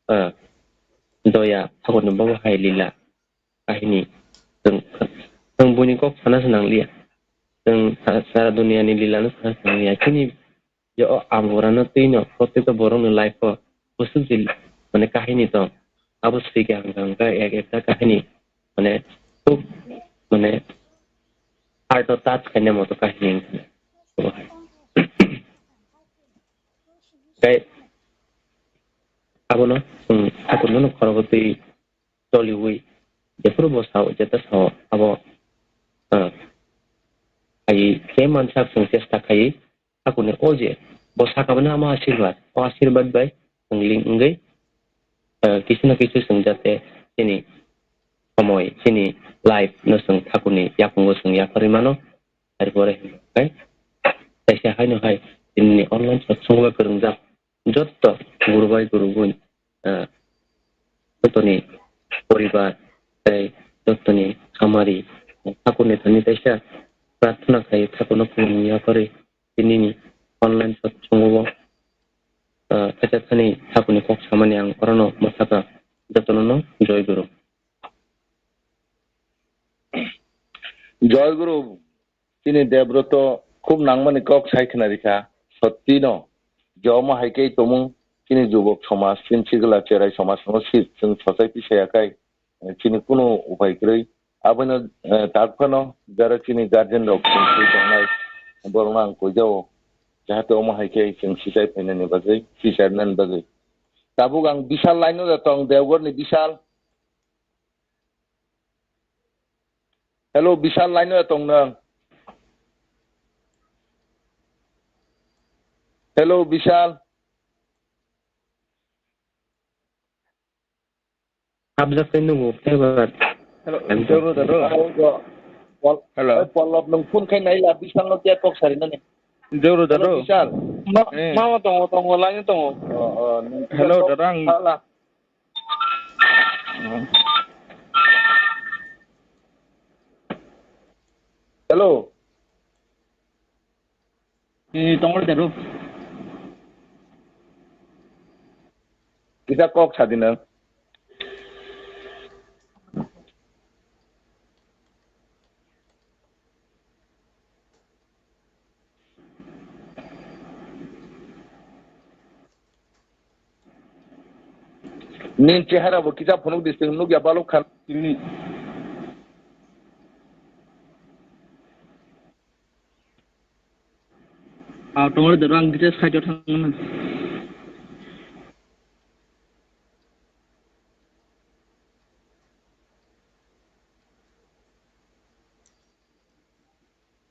ah, doya, thakuni bobo hai lila. Kahini. Chwng, chwng buini kok sana se nangliya. Chwng sa-, sara duniya ni lila no sana se nangliya. Chini je o Ampura no twi no, protekta borok ni life o bwswk je mane kahini tong. Abo swikha hwnkha hwnkha ek ekta kahini mane khub mane heart o touch khaina moto kahini wngkha. Tei abono chwng thakur no khorogo twi choliwi, jephuru bo sao, jeta sao, abo, ah, ai khe mansa chwng chesta khai, hakuni o je, bo sakha bwna ama asirwad, o asirwad bai chwng ling wngwi, eh, kisu na kisu chwng jate chini somoi, chini life no chwng thakurni yakungo chwng yapharwi mano. Arpore, okay? Kaisa haino hai, chini online satsang bai kwrwngjak jotto guru bai guru bun, ah, jottoni poribar tei jottoni hamari, thakurni thani kaisa prarthana khai thakurno khulumwi yapharwi tinini online satsang o, ah, kaisa thani thakurni kok samani ang orono mwsaka jotono no joy guru. Joy guru. Chini Debroto khub nangmani kok sai khna rikha. Sotti no, je omo hai khe tongmung chini jubok somaj, chini sikla cherai somaj no si-, chwng sochai pisaya khai, eh, chini kunu upai kwrwi. Abono, eh, tak phano jara chini guardian rok chwng swi tongnai borokno ang koijao, jahate omo hai khe chwng sichai phainani bagwi, sicharnani bagwi. Tabuk ang Bishal line o da tong, Dewgor ni Bishal. Hello, Bishal, line o tong nang? Hello, Bishal. Habjak tei nungo, ebar. Hello, Em, Joro, Joro. Pol-, Hello. Oi, Pollab, nung phone khai nai la, Bishal no kya kok sari nani? Joro, Hello, Joro. Bishal. Ma-, Eh. Mama tongo, tongo, line o tongo. Oh, oh, nung Hello, kok Joro, ang hala. Hello. Eh, tongol daru. Kisa kok sadi na. Nini chehara bo kisa phunuk di, chwng nukya balok kha. Tini. Ah, tongol daru ang kisa side o thangna.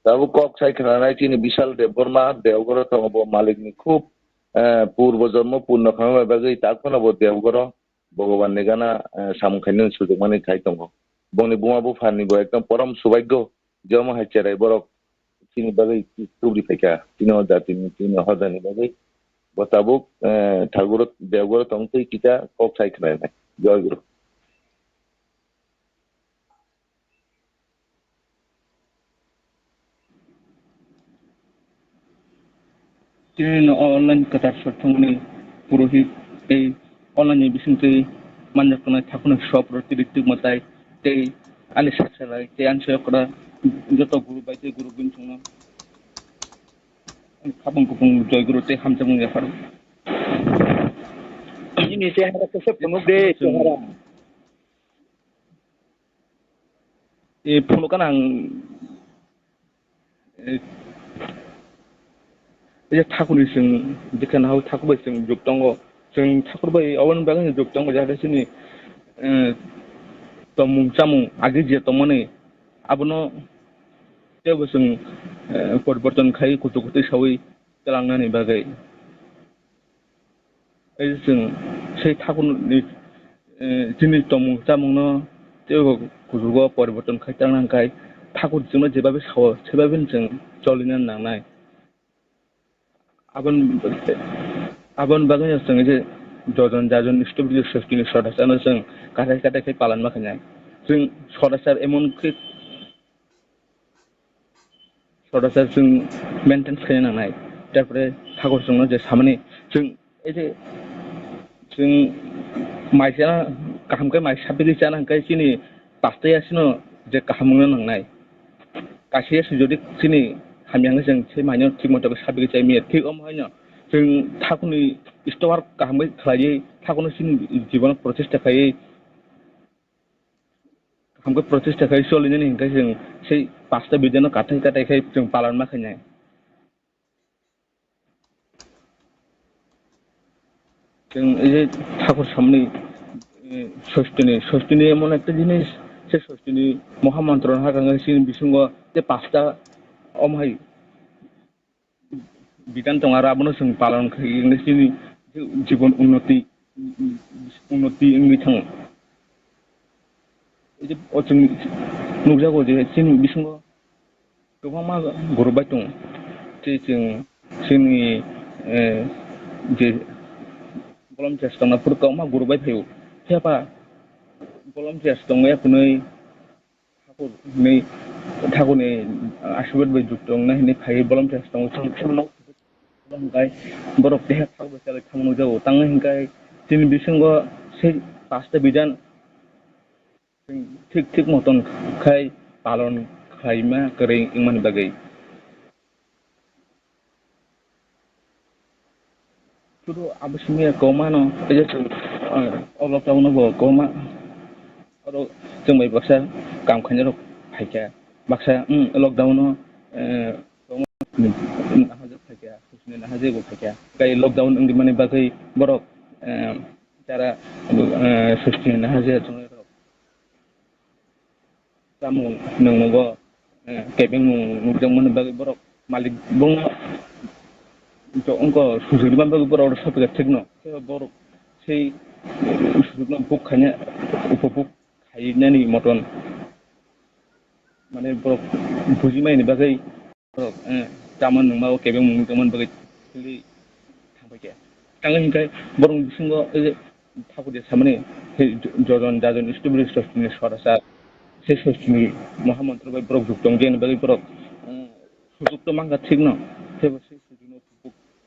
Tabuk kok sai khwnanai chini Bishal Debbarma, Deogoro tongo bo malikni khub, eh, purbo jonmo punno khamani bagwi tak phano bo Deogoro Bhogobanni gana, eh, samung khainani sujukmani khai tongo. Bongni buma buphani bo ekdom porom subhagyo, je omo hai cherai borok chini bagwi tubri phaikha, chini o jatini, chini o hojani bagwi. Bo tabuk, eh, Thaguro, Deogoro tongtwi kisa kok sai khwnanai. Joy Guru. Tini no online kwthar sothomni purohit tei online ni bisingtwi manjaknai thakhurni sop rok tiri twkma tai tei ani saksalai tei ani soyokra joto guru bai tei guru bini chwngno khapang kupung joy guru tei hamjakmung yapharo. Nini chehara khe se phunuk de, chehara. E phunuk gana ang, e, e thakurni chwng, bwkha nahai thakur bai chwng juk tongo. Chwng thakur bai aboni bagwi juk tongo, jahate chini, e, tongmung chamung agi je tongmani abono teibo chwng, e, poriborton khai kuchuk kutui saui twlangnani bagwi. Tei chwng sei thakurni, eh, chini tongmung chamungno teibo kuchugo poriborton khai tang nang khai, thakur chwngno jebabe sao, sebabe chwng cholina nangnai. Abon, aboni bagwino chwng je jojon jajon stupid sostini sodasano chwng kathai kathai khai palan ma khainai. Chwng sodasar emon khe sodasar chwng maintain khaina nangnai. Tarpore thakur chwngno je samani chwng, ei je chwng mai chana kaham khe mai sabigwi chana hwnkhe chini pastayasino je kaham wngna nangnai. Kaisa yasi jodi chini hamya hwnkhe chwng se maino thik moto khe sabigwi chai manya. Thik omo haino chwng thakurni store kaham khe khlaiwi thakurno chini jibono prochesta khaiwi Kaham khe prochesta khai solinani hwnkhe chwng sei pasta bidano kathai kathai khai chwng palan ma khainai. Chwng ei je thakur samni, eh, sostini, sostini emon ekta jinis, se sostini mohamantro hakha wngkhe chini bisingo tei pasta omo hai bidan tongo, aro abono chwng palan khai wngkhe chini jibon unnoti unnoti wngwi thango. Ei je o chwng nukjago je chini bisingo kwbangma guru bai tongo. Tei chwng chini, eh, je bolom chestongnai phuru kwbangma guru bai phaio. Phiya ba bolom chestongnai hwnwi Thakur hinwi, Thakurni aswbad bai jukto wngnai hinwi phaiwi bolom chestongo. Chwng, chwngno hwnkhe borok teha thak bai chalai thangma nukjago. Tangwi hwnkhe chini bisingo sei pasta bidan thik thik moton khai palon khlaima kwrwi wngmani bagwi. Sudu abo simi kwbangma no, ei je chwng, ah, o lockdown no bo kwbangma, oro chwng bai baksa kam khainai rok phaikha, baksa, mm, lockdown no, eh, kwbangma nahajak phaikha, susni nahajak bo phaikha. Tei lockdown wngwi mani bagwi borok, eh, jara, eh, susni nahajak chongnai rok. Chamung nungmung bo, eh, kebengmung nukjakmani bagwi borok malik bongno jo-, wngkha sujurima bagwi borok oro sophiga thikno. Khe borok sei, eh, sujurima buk khaina, upobuk khainani moton, mane borok bujimaini bagwi. Borok, eh, chamung nungma o kebengmung tongmani bagwi thangbai khe. Tangwi hwnkhe borokni bisingo, eh, Thakur je samani, eh, jo-, jojon, jajon, stupid, sostini sorasa, se sostini mohamontro bai borok jukto wngjani bagwi borok, eh, sujukto mankha thikno, teibo se sujukno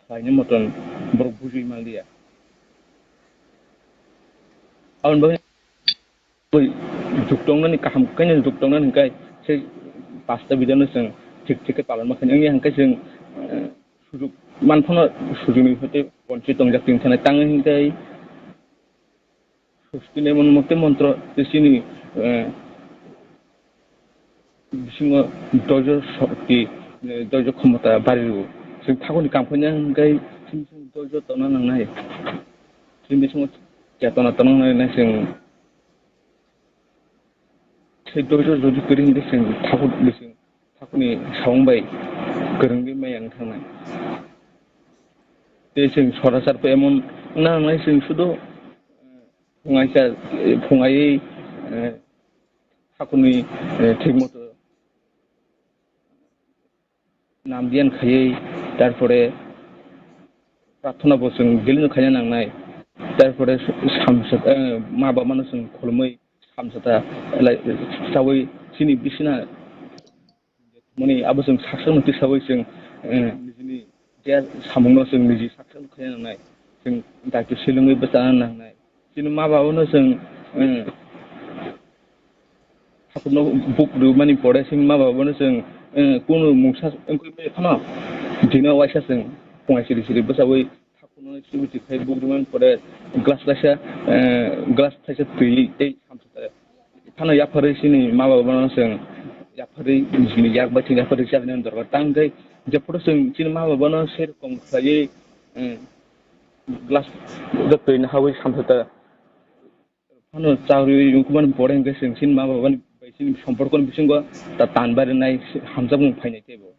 khlaini moton borok bujui manliya. Aboni bagwi Ui, juktongnani kaham khe no juktongnani hwnkhe se pasta bidano chwng thik thik khe palon ma khainai wngya hwnkhe chwng, eh, sujuk manphano sujukni hoite bonchit tongjak tong thani tangwi hwnkhe sustini mon mote montro tei chini, eh, bisingo doijo shokti, eh, doijo khomota bari rwo. Chwng thakuni kam khaina hwnkhe chini bisingo doijo tongna nangnai. Chini bisingo chetona tongna nangnai chwng. Tei doijo jodi kwrwi hwnkhe chwng thakur bising, thakurni samung bai kwrwngwi maya wng thangnai. Tei chwng sorasar pho emon wngna nangnai chwng sudo, eh, phungaisa, eh, phungaiwi, eh, thakurni, eh, thik moto nam dhyan khaiwi, tarpore prarthana bo chwng daily no khaina nangnai. Tarpore samsa, eh, ma baba no chwng khulumwi samsata lai chawi chini bisina mani abo chwng saksa no tisawi chwng, eh, nijini je samung no chwng niji saksa no khaina nangnai. Chwng daitw silingwi bwchana nangnai. Chini ma baba no chwng, eh, thakurno buk rwmani pore chini ma baba no chwng, eh, kunu mungsa wngwi phano dino waisa chwng pungai siri siri bwchawi thakurno sibiti khai buk rwmani pore glass kaisa, eh, glass kaisa twi tei samsata phano yapharwi chini ma baba no chwng yapharwi chini yak bai chini yapharwi chajaknai dorkar tang khe jephuru chwng chini ma baba no serwkam khlaiwi, eh, glass twi nahawi samsata phano chawi wngkukmani pore hwnkhe chwng chini ma babani bai chini somporkoni bisingo ta tan barinai hamjakmung phainai teibo.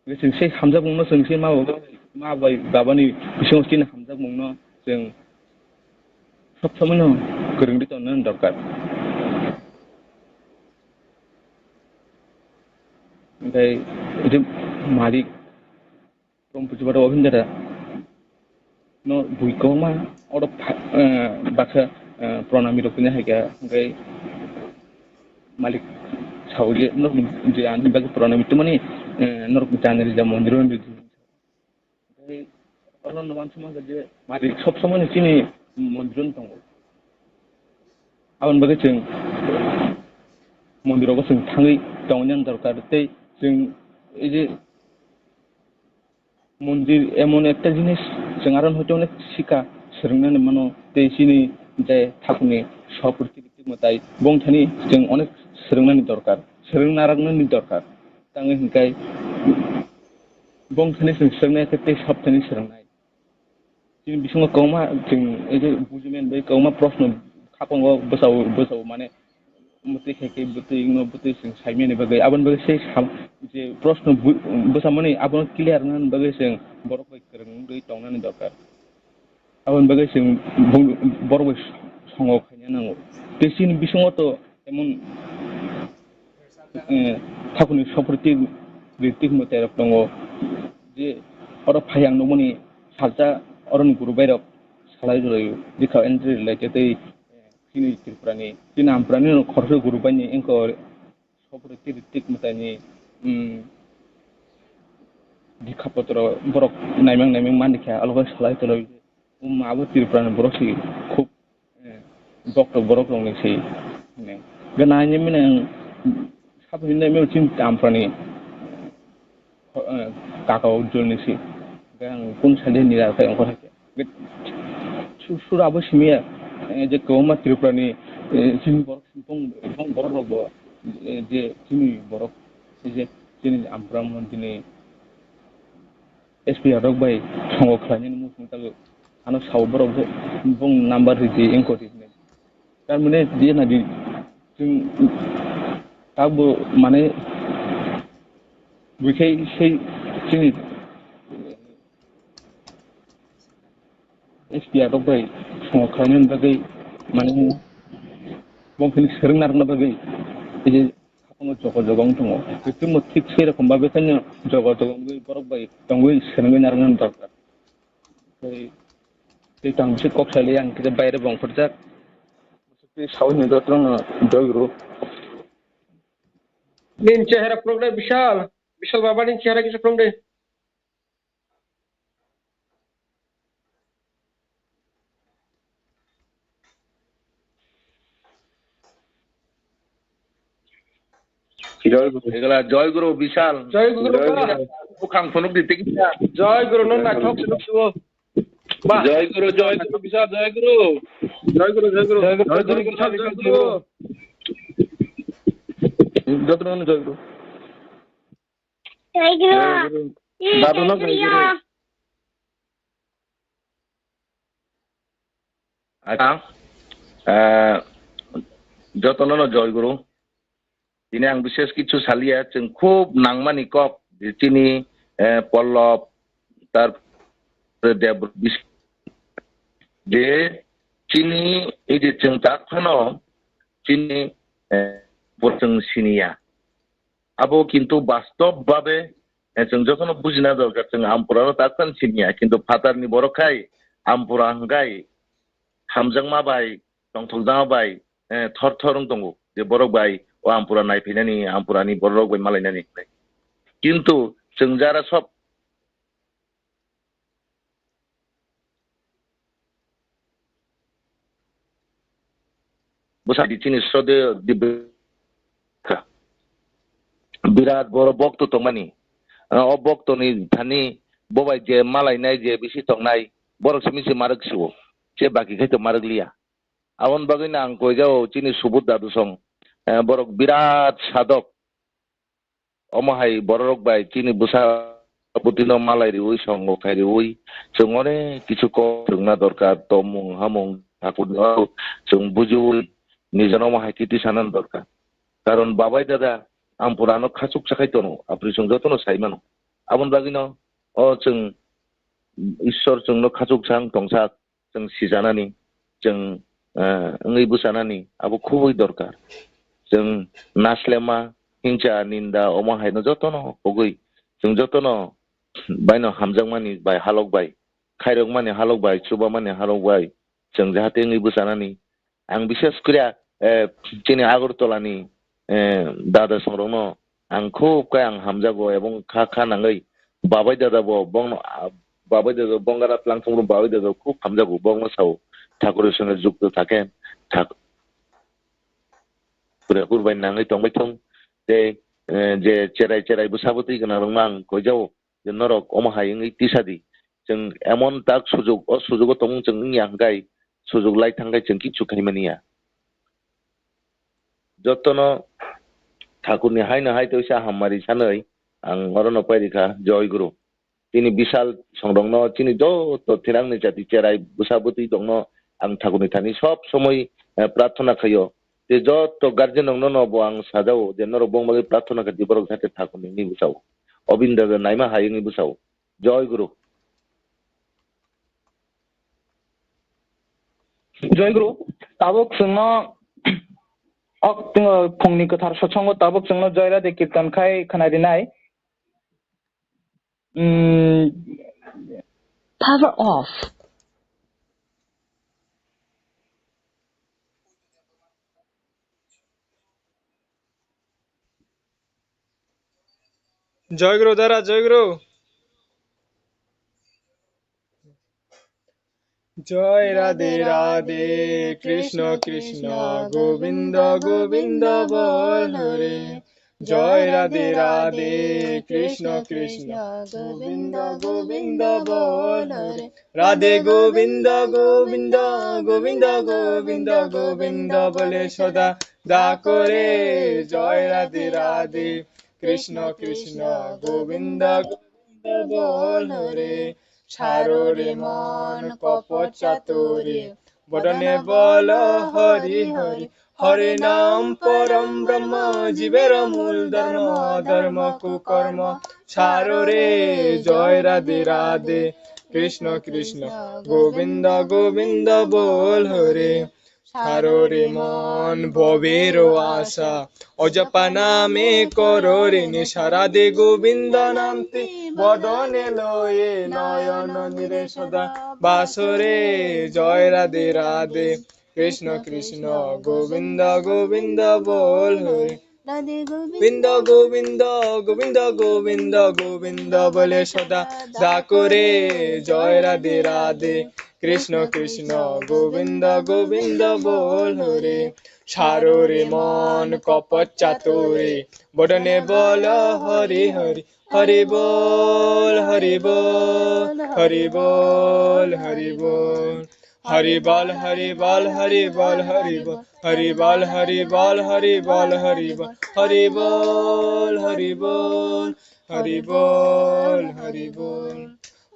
Hwnkhe chwng sei hamjakmungno chwng chini ma baba, ma bai babani bisingo chini hamjakmungno chwng sob somoino kwrwngwi tongna dorkar. Hwnkhe malik Prom puji bata o hwnjata no bui kwbangma oro pha-, eh, baksa, eh, pranami rok tini hai kha, hwnkhe malik sao je norok je ani bagwi pranami tongmani, eh, norok jani rija mondir o hwnwi. Hwnkhe oro no uansukma kha je malik sob somoi no chini mondir o tongo. Aboni bagwi chwng mondir rogo chwng thangwi tongna dorkar tei chwng ei je Mondir emon ekta jinis, chwng aro hoite onek sika swrwngnani mano, tei chini je thakni soprikiti mwtai bongthani chwng onek swrwngnani dorkar, swrwngna roknani dorkar. Tangwi hwnkhe bongthani chwng swrwngnai khe tei sophani swrwngnai. Chini bisingo kwbangma chwng ei je bujimen bai kwbangma proshno khapango bwsao, bwsao mane mwtwi khai khai bwtwi wngno bwtwi chwng saimani bagwi, aboni bagwi se sam-, je proshno bu-, bwsamani abono clear wngnani bagwi chwng borok bai kwrwngwi tongnani dorkar. Aboni bagwi chwng bung-, borok bai songo khaina nango. Tei chini bisingo to emon, eh, thakuni sopriti ritik mwtai rok tongo je oro phai ang nukmani salsa oroni guru bai rok salai rwlaio. Bikha entry rwlai khe tei, eh, chini Tripura ni, chini Ampura ni khoroksa guru bai ni engkor sopriti ritik mwtai ni, mm, dikha potro borok naimang naimang mani kha alobai salai toloi. Wngma abo Tripura ni borok si khub, eh, bokto borok rok ni si, eh, gana ni mene ang sabo hinwi mene chini Ampura ni, eh, kaka Ujjwal ni si. Hwnkhe ang kun sadi ni ra khe ongkha khe. Su-, sura abo simi ya, eh, je kwbangma Tripura ni, eh, chini borok bong, bong borok rok bo, eh, je chini borok, je chini Ampura mo dini S P rok bai songo khlainani muchung tagwi ano sao borok je bong number ridi engkori hinwi. Tar mane je nadi chwng tabuk mane buikhai sei chini S P rok bai songo khlainani bagwi mane bong phini swrwng narwkna bagwi tei je Haphangno jogo jogo wng tongo. Tei chwngno thik sei rokom ba bwkhaino jogo jogo wngwi borok bai tongwi swnamwi narwknani dorkar. Tei, tei tang bisi kok sailai ang kisa baire bo ongkhorjak. Tei sawi hwnwi jotono joy guru. Nini chehara phunuknai Bishal, Bishal baba ni chehara kisa phunukdi. Joy Guru. Egla Joy Guru Bishal. Joy Guru Joy ba. Guru. Bukhang phunuk di tikna. Joy Guru no naithok phunuk subo. Ba. Joy Guru, Joy Guru Bishal, Joy Guru. Joy Guru, Joy Guru. Joy Guru, Joy Guru, Bishal, Joy Guru. Joy Guru. Joy Guru. Joy Guru. Joy Guru. Dadu no Joy Guru. Acha, eh, jotono no joy guru. Tini ang bishes kichu salia, chwng khub nangmani kok, je chini, eh, Pollab, tarpore Deb, bis-, je chini, ei je chwng tak phano chini, eh, bo chwng siniya. Abo kintu bastob babe, eh, chwng jotono bujina dorkar, chwng Ampurano tak chan siniya, kintu phatarni borok khai Ampura hwnkhe hamjakma bai, tongthokjakma bai, eh, thor thor wng tongo, je borok bai o Ampura naiphainani, Ampurani borok bai malainani hinwi. Kintu chwng jara sob Bwsa di chini sode di be-, birat boro bokto tongmani. Ah, o boktoni thani bobai je malainai je bisi tongnai, borok simi se marwk sio. Se baki khai to marwk liya. Aboni bagwi no ang koijao chini Subud dadu song. Eh, borok birat sadok. Omo hai bororok bai chini bwsa bwtwino malai riwi, songo khai riwi, chwng onek kisu kok swrwngna dorkar, tongmung, hamung, thakurni oro chwng bujiwi, nijano omo hai khe twi sanani dorkar. Karon babai dada Ampurano khachuksa khai tono, aphuru chwng jotono sai mano. Aboni bagwino o chwng Ishwar chwngno khachuksa wng tongsa, chwng sijanani, chwng, eh, wngwi bwchanani abo khubui dorkar. Chwng naslema, hingcha, ninda, omo haino jotono pogwi chwng jotono baino hamjakmani bai halok bai, khairokmani halok bai, chubamani halok bai chwng jahate wngwi bwchanani. Ang bishes koriya, eh, chini Agartala ni, eh, dada songrokno ang khub khe ang hamjago ebong kha kha nangwi babai dada bo bongno, ah, babai dada Bongara Tlangthumrok babai dada khub hamjago, bongno sao, "Thakur songhe jukto thakhe, thak-, Thakur bai nangwi tongbai thung." Tei, eh, je cherai cherai bwsa bwtwi gwnangrokno ang koijao. Je norok omo hai wngwi tisa di. Chwng emon tak sujuk, o sujugo tongmung chwng wngya hwnkhe, sujuk lai thangkhe chwng kichu khai manya. Jotono Thakurni haino hai toisa hammari sanwi ang orono pairikha, Joy Guru. Chini Bishal songrokno, chini joto thinangni jati cherai bwsa bwtwi tongno ang Thakurni thani sob somoi, eh, prarthana khaio. Tei joto guardian rokno no bo ang sajao je norok bongmagwi prarthana khaidi, borok jate Thakurni wngwi bwsao. Obinda naima hai wngwi bwsao. Joy Guru. Joy Guru, tabuk chwngno ok, uh, phungni kwthar sochongo tabuk chwngno Joy Radhe Kirtan khai khwnai rinai. Mm. Power off. Joy Guru dara, Joy Guru. Joy Radhe Radhe, Krishna Krishna, Govinda Govinda bol Hare. Joy Radhe Radhe, Krishna Krishna, Govinda Govinda bol Hare. Radhe Govinda Govinda, Govinda Govinda, Govinda bole soda dakore. Joy Radhe Radhe, Krishna Krishna, Govinda Govinda bol Hare. Sarore mon kopo chatore, bodone bolo Hari Hari. Hare nam param Brahma, jibero mul dharma, dharma kukarma sarore. Joy Radhe Radhe, Krishna Krishna, Govinda Govinda bol Hare. Sarore mon bobero asa, ojapa name korore nisa. Radhe Govinda namti bodone loye, noyononire soda basore. Joy Radhe Radhe, Krishna Krishna, Govinda Govinda bol Hare. Radhe Govinda Govinda, Govinda Govinda, Govinda bole soda dakore. Joy Radhe Radhe, Krishna Krishna, Govinda Govinda bol Hare. Sarore mon kopo chatore, bodone bolo Hari Hari. Hari bol, Hari bol, Hari bol, Hari bol. Hari bol, Hari bol, Hari bol, Hari bol. Hari bol, Hari bol, Hari bol, Hari bol. Hari bol, Hari bol, Hari bol, Hari bol.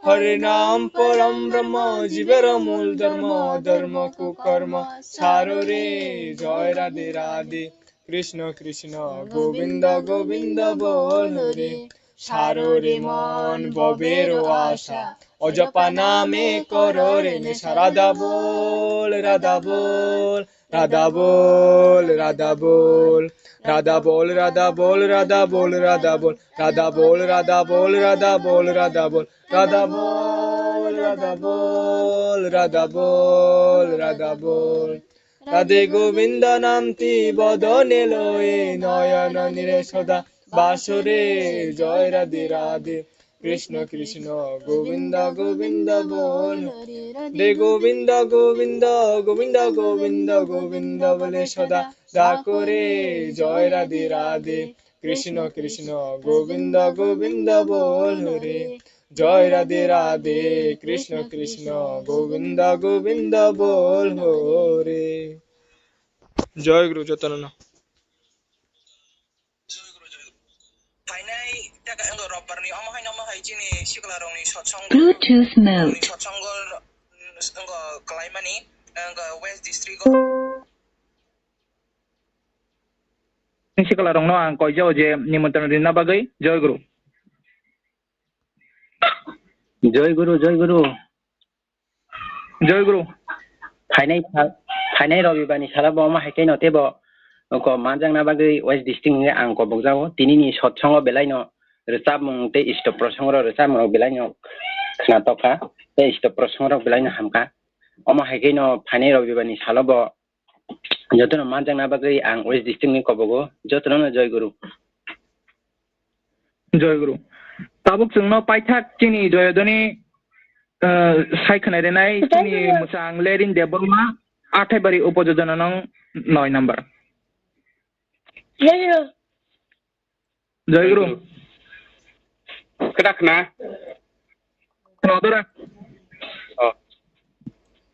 Hare nam param Brahma, jibero mul dharma, dharma kukarma sarore. Joy Radhe Radhe, Krishna Krishna, Govinda Govinda bol Hare. Sarore mon bobero asa, ojapa name korore nisa. Radha bol, Radha bol, Radha bol, Radha bol. Radha bol, Radha bol, Radha bol, Radha bol. Radha bol, Radha bol, Radha bol, Radha bol. Radha bol, Radha bol, Radha bol, Radha bol. Radhe Govinda namti bodone loye, noyononire soda basore. Joy Radhe Radhe, Krishna Krishna, Govinda Govinda bol. Radhe Govinda Govinda, Govinda Govinda, Govinda bole soda dakore. Joy Radhe Radhe, Krishna Krishna, Govinda Govinda bol Hare. Joy Radhe Radhe, Krishna Krishna, Govinda Govinda bol Hare. Joy Guru jotono. Phainai taka wngkha robbar ni omo hai omo hai chini sikla rok ni satsang Bluetooth mode. Satsang wngkha kalaimani wngkha West District o. Sikla rokno ang koijao je nimantron rina bagwi. Joy Guru. Joy Guru, Joy Guru. Joy Guru. Phainai sal, phainai Robibani salo bo omo hai khe no tebo ko manjakna bagwi West District hingke ang kobokjago. Tinini satsang o belai no rwchapmung tei isto prosong rok rwchapmung rok belai no khna tokha tei isto prosong rok belai no hamkha. Omo hai khe no phainai Robibani salo bo jotono manjakna bagwi ang West District ni kobogo. Jotono no Joy Guru. Joy Guru. Tabuk chwngno paithak chini Joyodoni, eh, sai khwnai rinai chini mwchang Lerin Debbarma, Athaibari upojojono nong noi number. Joy Guru. Joy Guru. Kwthak khna. Khna dora. Oh.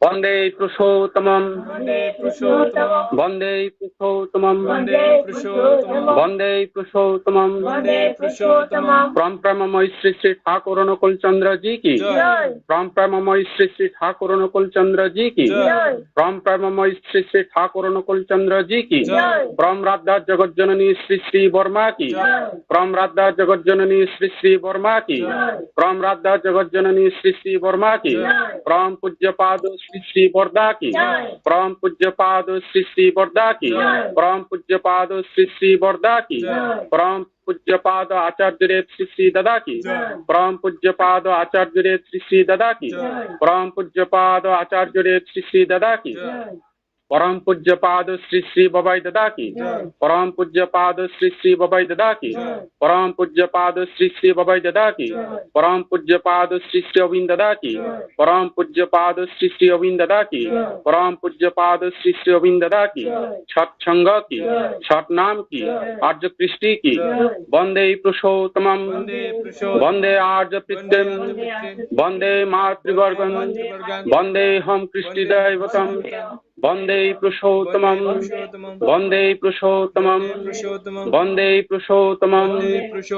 Bande Purushottamam. Bande Purushottamam. Bande Purushottamam. Bande Purushottamam. Bande Purushottamam. Bande Purushottamam. Param Premamoi Sri Sri Thakur Anukul Chandra ji ki. Jai. Param Premamoi Sri Sri Thakur Anukul Chandra ji ki. Jai. Param Premamoi Sri Sri Thakur Anukul Chandra ji ki. Jai. Param Radha Jagat Janani Sri Sri Borma ki. Jai. Param Radha Jagat Janani Sri Sri Borma ki. Jai. Param Radha Jagat Janani Sri Sri Borma ki. Jai. Param Pujya Pado Shri শ্রী বরদা কি। পরম পূজ্যপাদ শ্রী শ্রী বরদা কি। পরম পূজ্যপাদ শ্রী শ্রী বরদা কি। পরম পূজ্যপাদ আচার্যদেব শ্রী শ্রী দাদা কি। পরম পূজ্যপাদ আচার্যদেব শ্রী শ্রী দাদা কি। পরম পূজ্যপাদ আচার্যদেব শ্রী শ্রী দাদা কি। পরম পূজ্যপাদ শ্রী শ্রী বাবাই দাদা কি। পরম পূজ্যপাদ শ্রী শ্রী বাবাই দাদা কি। পরম পূজ্যপাদ শ্রী শ্রী বাবাই দাদা কি। পরম পূজ্যপাদ শ্রী শ্রী অবিন দাদা কি। পরম পূজ্যপাদ শ্রী শ্রী অবিন দাদা কি। পরম পূজ্যপাদ শ্রী শ্রী অবিন দাদা কি। সৎসঙ্গ কি। সৎনাম কি। আর্য কৃষ্টি কি। বন্দে পুরুষোত্তমম। বন্দে আর্য পিতৃম। বন্দে মাতৃবর্গম। বন্দেহম কৃষ্টি দৈবতম। বন্দে পুরুষোত্তমম। বন্দে পুরুষোত্তমম। বন্দে পুরুষোত্তমম।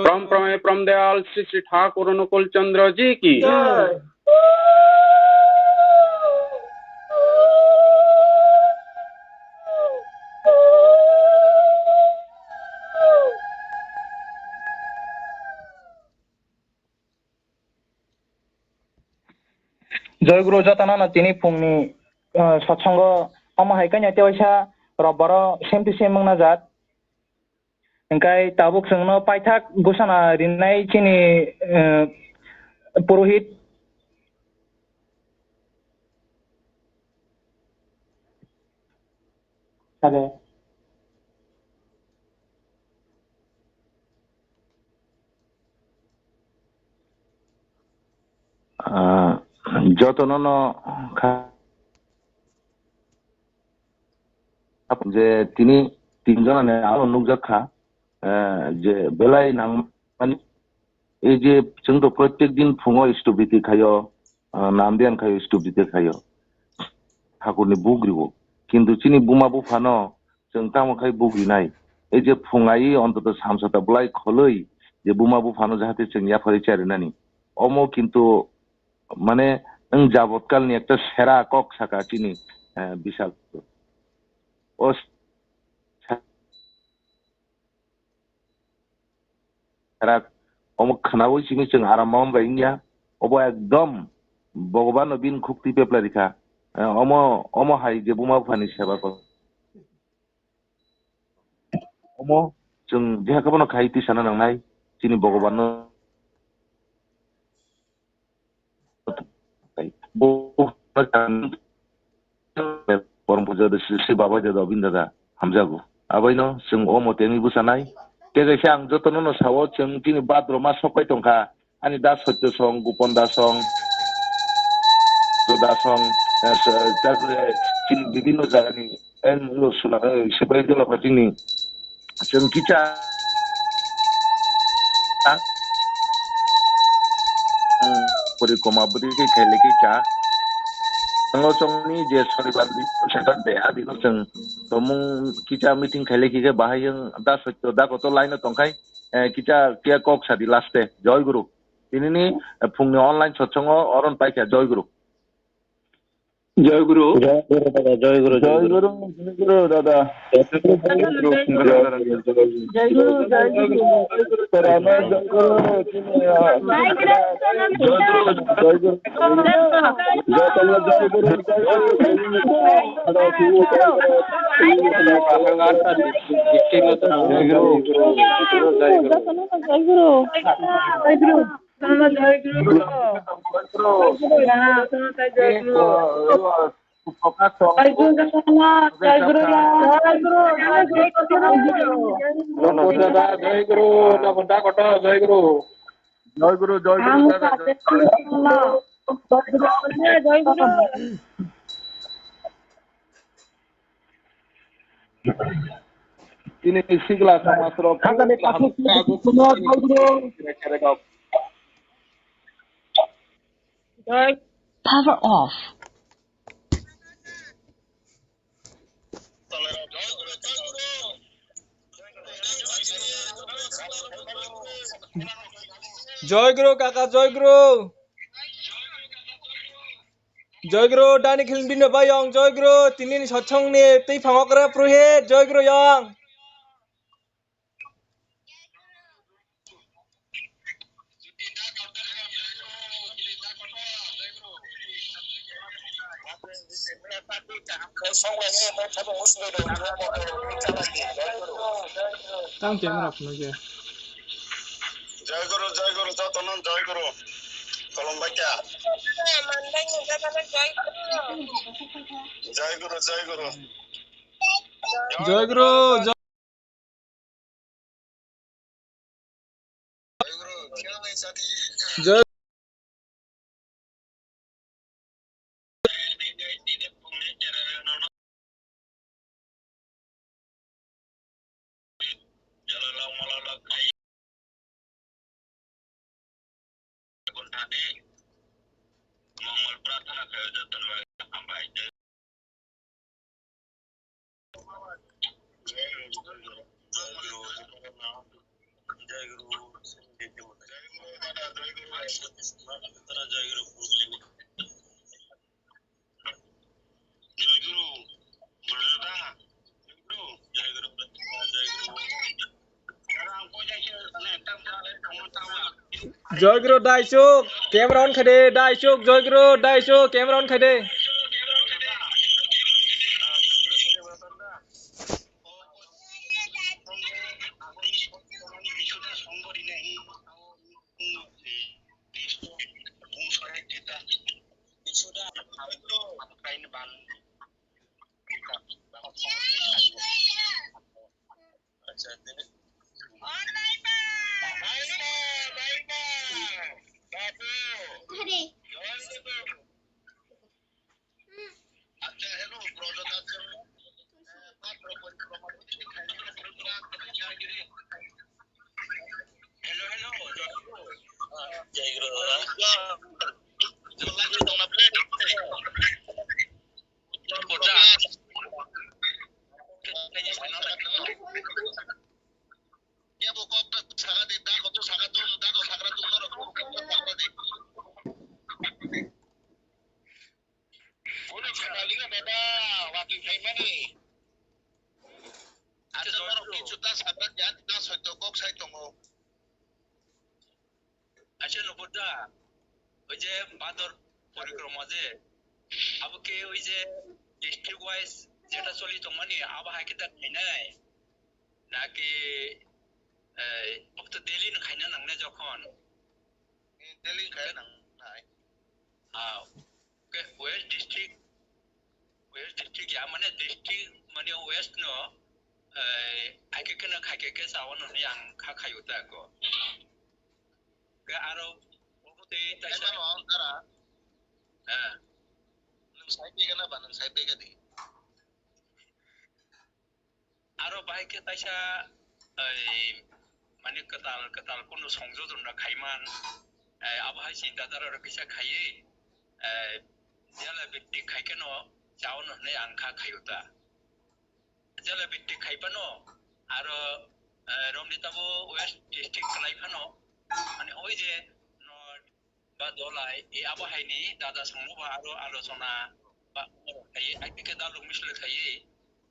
পরম পরমে পরম দয়াল শ্রী শ্রী ঠাকুর অনুকূল চন্দ্র জি কি। Joy Guru, jotono no tini phungni, ah, satsongo omo hai khe no tewaisa robbaro same to same wngna jak. Hingkai tabuk chwngno paithak gusana rinai chini, eh, purohit. Hello. Ah, jotono no kha-, je tini tin jona ni aro nukjak kha, eh, je belai nangmani, ei je chwng to protek din phungo istubiti khaio, ah, namdiyan khaio, istubiti khaio, thakurni bugriwo, kintu chini buma buphano chwng tamo khai bugrinai? Ei je phung ai ontoto samsata bwlai kholwi je buma buphano jahate chwng yapharwi charinani, omo kintu mane wng jabotkalni ekta sera kok saka chini, eh, bisal. O sera omo khwnawi simi chwng aram ma bai wngya. Obo ekdom Bhagwan no bini khuk twi pepla rikha. Eh, omo, omo hai je buma buphani seba kok. Omo chwng jeha khe bono khai twi sana nangnai, chini Bhagwan no. Bo, Borom puja de si, si baba de Robin dada hamjago. Abaino chwng omo tengwi bwsanai. Tei kaisa ang jotono no sao, chwng chini badro ma sokpai tongkha. Ani da Sotyo song, Gupon da song, Joda song, eh, se-, tarpore chini bibhinno jagani, eh, lo suna, eh, sepai dolo pha chini. Chwng kicha, ah, hmm, pori koma bwtwi khe khaile kicha. Tango chongni je sonibar di, Saturday, abino chwng tomung kicha meeting khaile khe bahai wng da Sotyo da koto line o tongkhai. Eh, kicha kiya kok sadi last e. Joy Guru. Tinini, eh, phungni online satsongo oron paikha. Joy Guru. Joy Guru. Joy Guru dada, Joy Guru, Joy Guru. Joy Guru, Joy Guru dada. Joy Guru, Joy Guru. Joy Guru, Joy Guru. Joy Guru, Joy Guru. Joy Guru, Joy Guru. Joy Guru. Joy Guru. Joy Guru. Joy Guru. Joy Guru. Joy Guru. Joy Guru. Joy Guru. Joy Guru. Joy Guru, Joy Guru, Ang dada, Joy Guru. Joy Guru. Tini sigla samaj rok Kaka de kaham kasu kagu kuno Joy Guru. Joy. Power off. Joy Guru kaka, Joy Guru. Joy Guru, dani khilin bino bayong, Joy Guru, tini ni sochong ni twi phango kra pruhe, Joy Guru yong. Tang camera phunukya. Jai Guru, Jai Guru, jotono Jai Guru. Khulumbai kha. Jai Guru, Jai Guru. Jai Guru, Jai Jai Joy Guru Daisuk, camera on khaide, Daisuk, Joy Guru Daisuk, camera on khaide. Acha, norok kichu ta sakha kya, ta soito kok sai tongo. Acha, nubut da, oi je bador porikroma je, abo ke oi je district wise jeta choli tongmani, abo hai khe ta khainai, naki, eh, abo to daily no khaina nangnai jokhon. Daily khaina nangnai. Ah, Ke West District, West District ya, mane district, mane West no, eh, aike kena khaike ke sawan no ni ang kha khayu ta ko. Ke aro, obo tei taisa. Ema no, dara. Eh. Nung sai pega na ba, nung sai pega di. Aro bahai khe kaisa, ei, mane kwtal kwtal kunu songjojon rok khaiman, ei, abo hai chinta dara rok kisa khaiwi, ei, jela bikti khai kheno chaono hwnwi ang kha khaio ta. Jela bikti khai phano aro, eh, romni tabo West District kwlai phano, mane oi je no ba dolai, e abo haini dada songno ba aro alochona ba khai, ai khe daluk misil khai,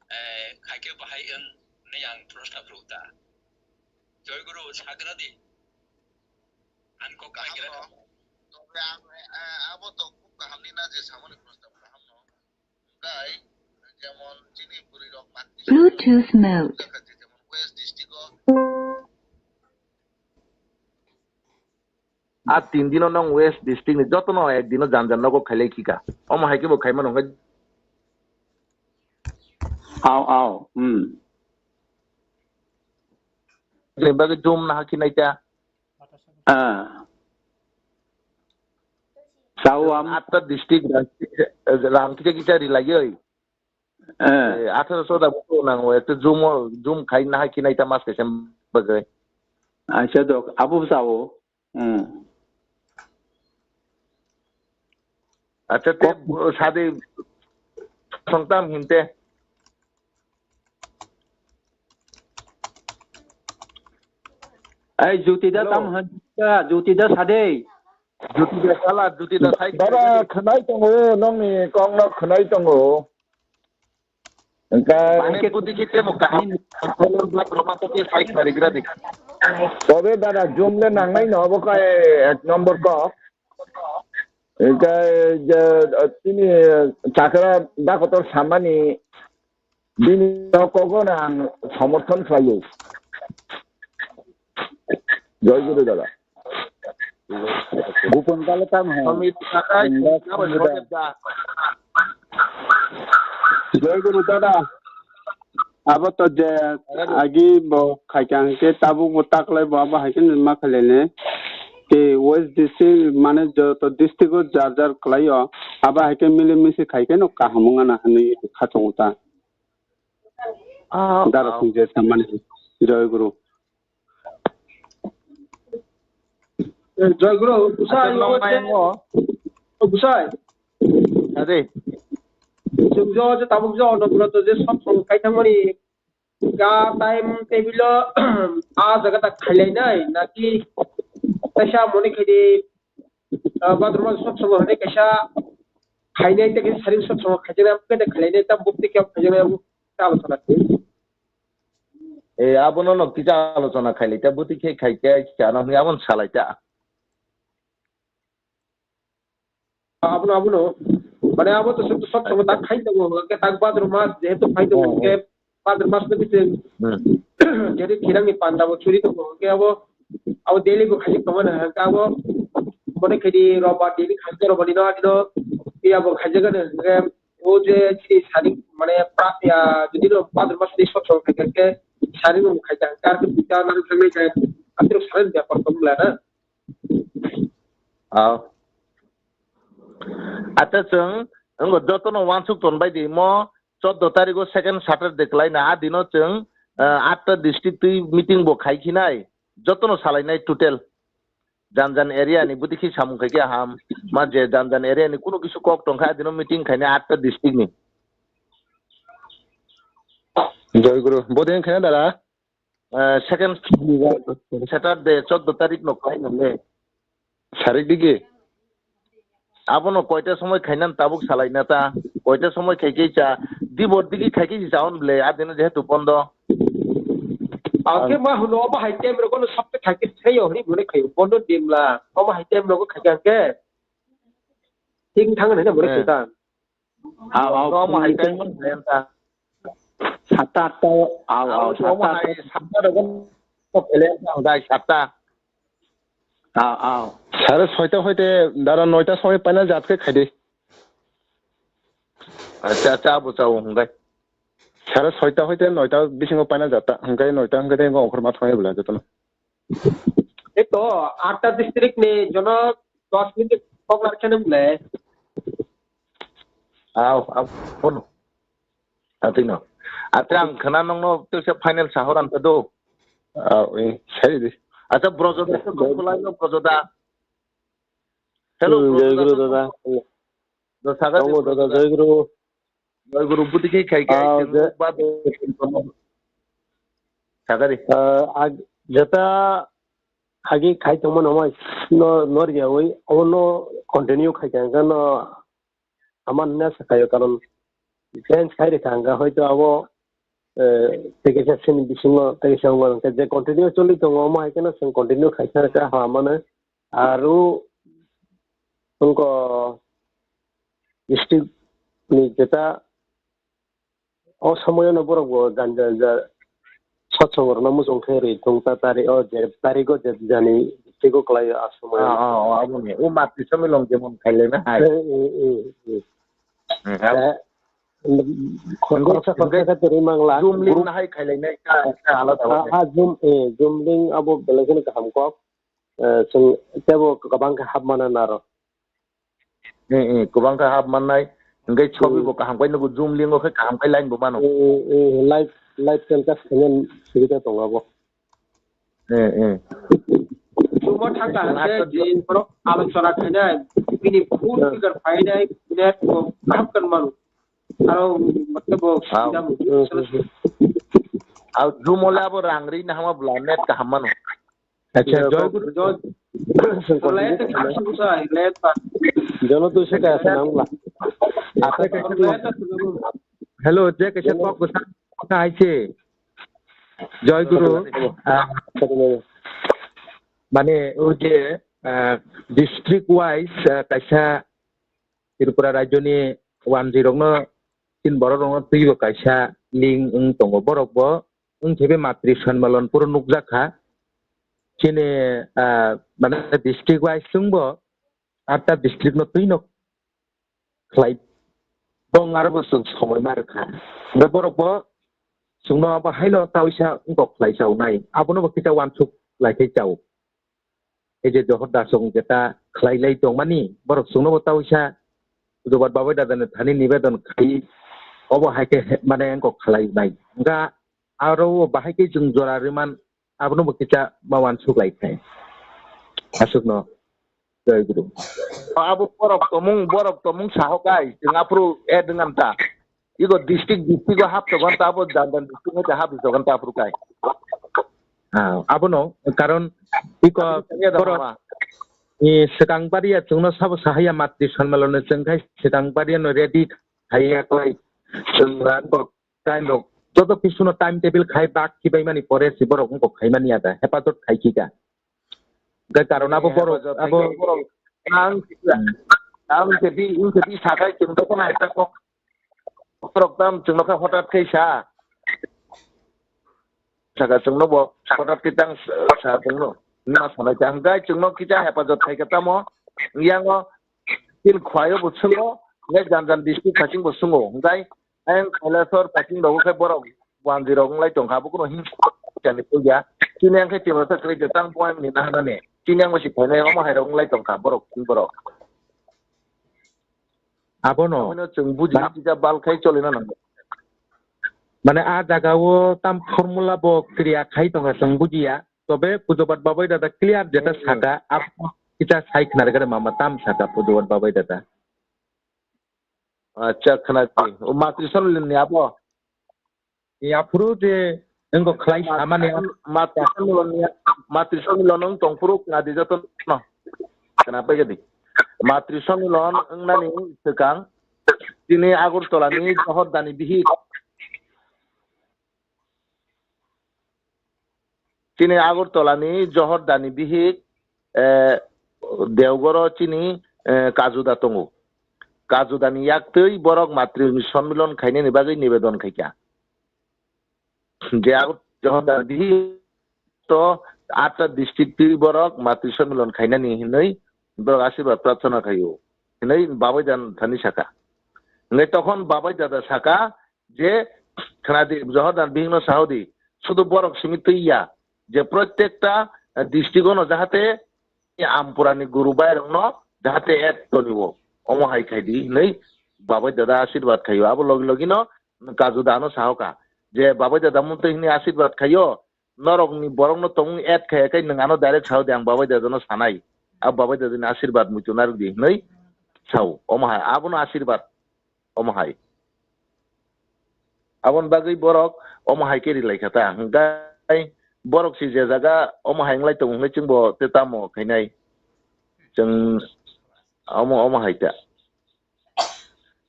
eh, khai khe bahai wng hwnwi ang prostab rw ta. Joy Guru sagra di. Ang kok kaham kaigra no. Tobe ang, eh, abo to khub kaham ni na je samani prostab kaham no. Hwnkhe jemon chini bwrwi rok Bluetooth mode. Jemon West District o. A tin dino nong West District ni jotono ek dino jan jan nogo khailai khika. Omo hai khe bo khaimano hwnkhe. Au, au, hmm. Ni bagwi jum naha khinai ta. Ah. Sao am. Atta district ram kisa kisa rilaioi. Eh. Eh, atharo soda buku nango, ekta jum o, jum khai naha khinai ta mas kaisa bagwi. Acha dok, abo sao. Hmm. Acha te sadi songtam hinte. Ai, Jyoti da. Hello. Tam han ka, Jyoti da sade. Jyoti da sala, Jyoti da sai. Dada, khwnai tongo, nongni kokno khwnai tongo. Hwnkhe bani khe kudi khe temo kaham. Roma to khe sai kharigra di. Tobe dada, jum le nangnai no, obo khe ek number kok. Hingke je, tini chakra dakotor samani bini kogono ang somorthon khlaio. Joy Guru dada. Gupon kale tam hai. Samit Sakai, Inda Samit Sakai. Joy Guru dada. Abo to je agi bo khaikha hwnkhe tabuk bo taklai bo abo hai khe ma khailai ne. Ke West District mane joto district o jar jar kwlai o abo hai khe mili misi khai khe no kaham wngna hinwi kha tongo ta. Ah, dara ah. Sung je samani Joy Guru. Eh, Joy Guru, Busai, Acha, yo, nong je, nai mo. Oh, Busai. Ade. Chwng jo, je tabuk jo, ono bwrwi to je sot song kai thangmani, ga time table o, a jaga ta khailai nai, naki, kaisa moni khaidi, ah, badruma sot song hwnwi kaisa khainai, tei kaisa saring sot song khaijak nai, khainai, tam bukti khe khaijak nai, ta alo sana. E, abono no kisa alochona khailai ta, bwtwi khe khai khe chana hwnwi abono salai ta. Abono, abono. Mane abo to sot, sot, sot, tak khai tongo, hwnkhe tak bhadro mas, jehetu phai tongo, hmm, hwnkhe bhadro mas no bising, hmm, jehetu khirang ni panda bo churi tongo, hwnkhe abo, abo daily bo khai tongo na, hwnkhe abo, mone khaidi robar daily khai tongo, robar ni no, ani no, iya bo khai jaga na, hwnkhe O je chini sari mane pra-, ya, jodi no bhador mas ni sot song khai khe sari no khai ta, kar khe puja nang thang nai khe, atiro sari bepar tong la na. Aw. Ata chwng, wngkha joto no wansuk ton bai di mo, chordo tarikh o second Saturday kwlai na, a dino chwng, ah, atta district twi meeting bo khai khinai, joto no salai nai total. Jan jan area ni bwtwi khe samung khai khe aham, ma je jan jan area ni kunu kisu kok tong kha, adino meeting khainai atta district ni. Joy Guru, bodin khaina dara? Eh, second Saturday, chordo tarik no khaina le. Sarik digi? Abono koita somoi khaina tabuk salai na ta, koita somoi khai khe cha, dibor digi khai khe cha on ble, adino jehetu bondo. Angke ma huno obo hai time rogo no sabte khai khe seyo hwnwi mone khayo, bondo dimla, obo hai time rogo khai khe angke thik thang hwnwi mone khayo ta. Aw, aw, omo hai time mon khai ta. Satta atta, aw, aw, aw, omo satta hai atta. Satta rogo no phele ta, dai satta. Aw, aw. Sare soita hoite dara noita somoi paina jat khe khaidi. Acha, acha, abo chao hwnkhai. Sare soita hoite noita bisingo paina jat ta, hwnkhai noita hwnkhai tei ongkhor ma thangwi bwla jotono. Ei to, atta district ni jono dos minute kok lar khe nang le. Aw, aw, phone. Atwino. Ate ang khna nongno tesa final sahor ang do. Aw, eh, sai di. Acha, Brojoda, eh, kok khulai no Brojoda. Hello, hmm, Brojoda, Joy Guru dada. Do saga di Brojoda. Joy Guru. Joy Guru, buti khe khai khe, ah, chwng je ba saga di. Ah, ag-, jeta agi khai tongma nangma no, nor ya oi, ono continue khai khe, no Ama hwnna swkhaio, karon change khai rwkha hwnkhe hoito abo, eh, tei kaisa sini bisingo tei kaisa wngmano hwnkhe je continue choli tongo, omo hai kheno chwng continue khaisa khe hamano. Aro wngkha district ni jeta O somoyono borok bo jani jani ja-, satsongo rwna muchung khe ri thung ta tari o je tari o je jani twigo kwlai o a somoyo. Ah, ah, ah, aboni. O mati somilong jemon khailai na hai. Eh, eh, eh, eh. Hmm, eh, khoroksa khoroksa khe twi mangla. Zoom link na hai khailai nai ka, ka alada ah, ah, zoom, eh, zoom link abo belai kheno kaham kok. Eh, chwng tebo kwbang khe hap mana naro. Eh, eh, kwbang khe hap mannai. Hwnkhe sobi bo kaham khe nugo, zoom link o khe kaham khe line bo mano. Eh, eh, eh, live, live telecast khaina subida tongo abo. Eh, eh. Chumo thangkha hwnkhe je borok alochona khainai, bini full figure phainai, net bo kaham khe mano. Aro, matlab, bo subida mano. Aw, zoom o le abo rang ri na hama bwla net kaham mano. Acha, Joy Guru. Jono tu se kaya sana mula. Hello, je kaisa kok bwsa kok hai se. Joy Guru, ah, mane o je, ah, district wise, ah, kaisa Tripura rajyoni wanjwi rokno, chini borok rokno twibo kaisa link wng tongo. Borok bo wng khe be matri sonmilan phuru nukjak kha. Chini, ah, mane district wise chwngbo atta district no twino khlai tong, aro bo chwng somoi ma rwkha. Hwnkhe borok bo chwngno abo haino taoisa wngkok khlai chaunai, abono bo kisa uansuk lai khe chao. Ei je Johor Dasong jeta khlai lai tongmani, borok chwngno bo taoisa Jobat Babai Dadani thani nibedon khai, obo hai khe he-, mane wngkok khlai nai. Hwnkha aro o bahai khe chwng jora rwman, abono bo kisa ma uansuk lai khai. Aswkno. Jai Guru. Abo borok tomung, borok tomung sahokai, chwng aphuru add wngam ta. Ego district, district o hap tokon ta, abo jan jan district o hap tokon ta aphuru kai. Ah, abono, karon iko Abo kaya da borok mama. Ni swkang baria chwngno sabo sahaya matri sonmilan chwng khai swkang baria no ready khaiya koi. Chwng ran kok time rok joto kisuno time table khai bak khibai mani pore si borok wngkok khaimani ada hepatot khai khika. Hwnkhe karon abo borok, hepatot abo khai borok. Ang, Hmm. Ang sepi, ang sepi sakai chwng to khna eta kok. Borok tam chwngno kha hotat khai sa. Saka chwngno bo hotat khai tang sa chwngno. Ma sanai ta hwnkhe chwngno kisa hepatot khai ka tamo. Yango tin khwayo bo chwngo, hwnkhe jan jan district phasing bo chwngo. Hwnkhe Ayang Kailasor packing rogo khe borok wanjwi rok wnglai tongkha, abo kuno himsa ni puya. Chini ang khe Tiprasa kwrwi kwchang buai ni nahanani. Chini ang basi phainai omo hai rok wnglai tongkha borok, borok. Abono. Abono chwng buji mane, tisa bal khai cholina nango. Mane a jaga o tam formula bo kriya khai tongkha chwng bujiya. Tobe Pujobat Babai Dada clear jeta Hmm. saka, abo kisa sai khna rwgwde mama tam saka Pujobat Babai Dada. Acha, khna di. O matri sonmilan ni abo? Ni aphuru je wngkok khlai samani. Matri sonmilan ni, matri sonmilan wng tong phuru khna di joto no. Khna pai di. Matri sonmilan wngnani swkang chini Agartala ni Johor Dani bihik. Chini Agartala ni Johor Dani bihik, eh, Deogoro chini, eh, Kajuda tongo. Kajuda ni yaktwi borok matri sonmilan khainani bagwi nibedon khaikha. Je Agar-, Johor Dani bihik to atta district twi borok matri sonmilan khainani hinwi borok asirwad prarthana khaio hinwi Babai Dada thani saka. Hinwi tokhon Babai Dada saka, je khna di, Johor Dani bihikno sahodi, sudu borok simi twi ya, je prottekta, eh, district-o no jahate Ampura ni guru bai rok no jahate ek toni o, omo hai khai di hinwi Babai Dada asirwad khaio. Abo logi logi no Kajuda no sahoka, je Babai Dada muntwi hinwi asirwad khaio, norok ni borok no tongmung add khai khai nwng ano direct sao de, ang Babai Dada no sanai, abo Babai Dada ni asirwad muitu narwk di hinwi sao, omo hai abono asirwad. Omo hai. Aboni bagwi borok omo hai khe rilai kha ta. Hwnkhe borok si je jaga omo hai wnglai tongo hwnwi chwngbo tei tamo khainai. Chwng omo, omo hai ta.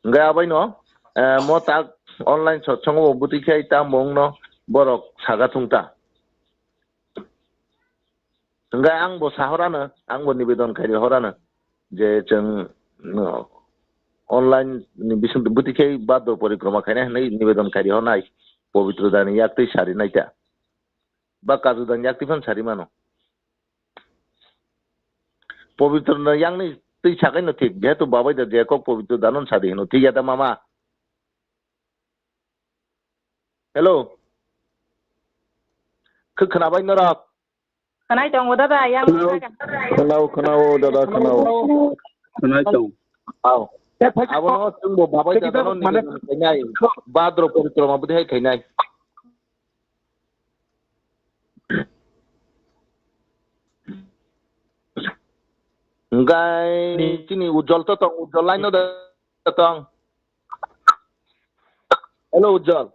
Hwnkhe abaino, eh, mo tak online sotsongo bo bwtwi khai tamo wngno borok saga thung ta. Hwnkhe ang bo sahorano, ang bo nibedon khairi horano je chwng, no, online ni bising bwtwi khe baddo porikroma khaina hinwi nibedon khairi hornai, Pobitro Dani yaktwi sari naita. Ba Kaju Dani yaktwi phan sari mano. Pobitro no yang ni twi sakai no thik, jehetu Babai Da je kok Pobitro Dano sadi hino, thik ya da mama? Hello. Khe khwnabai norok? Khwnai tongo dada, yang khwnao, khwnao, khwnao dada, khwnao. Khwnai tong. Au. Abono chwngbo Babai Dadano nini khainai. Badro porikroma bwdihai khainai. Hwnkhe chini Ujjol to tong, Ujjol line no da tong. Hello, Ujjol.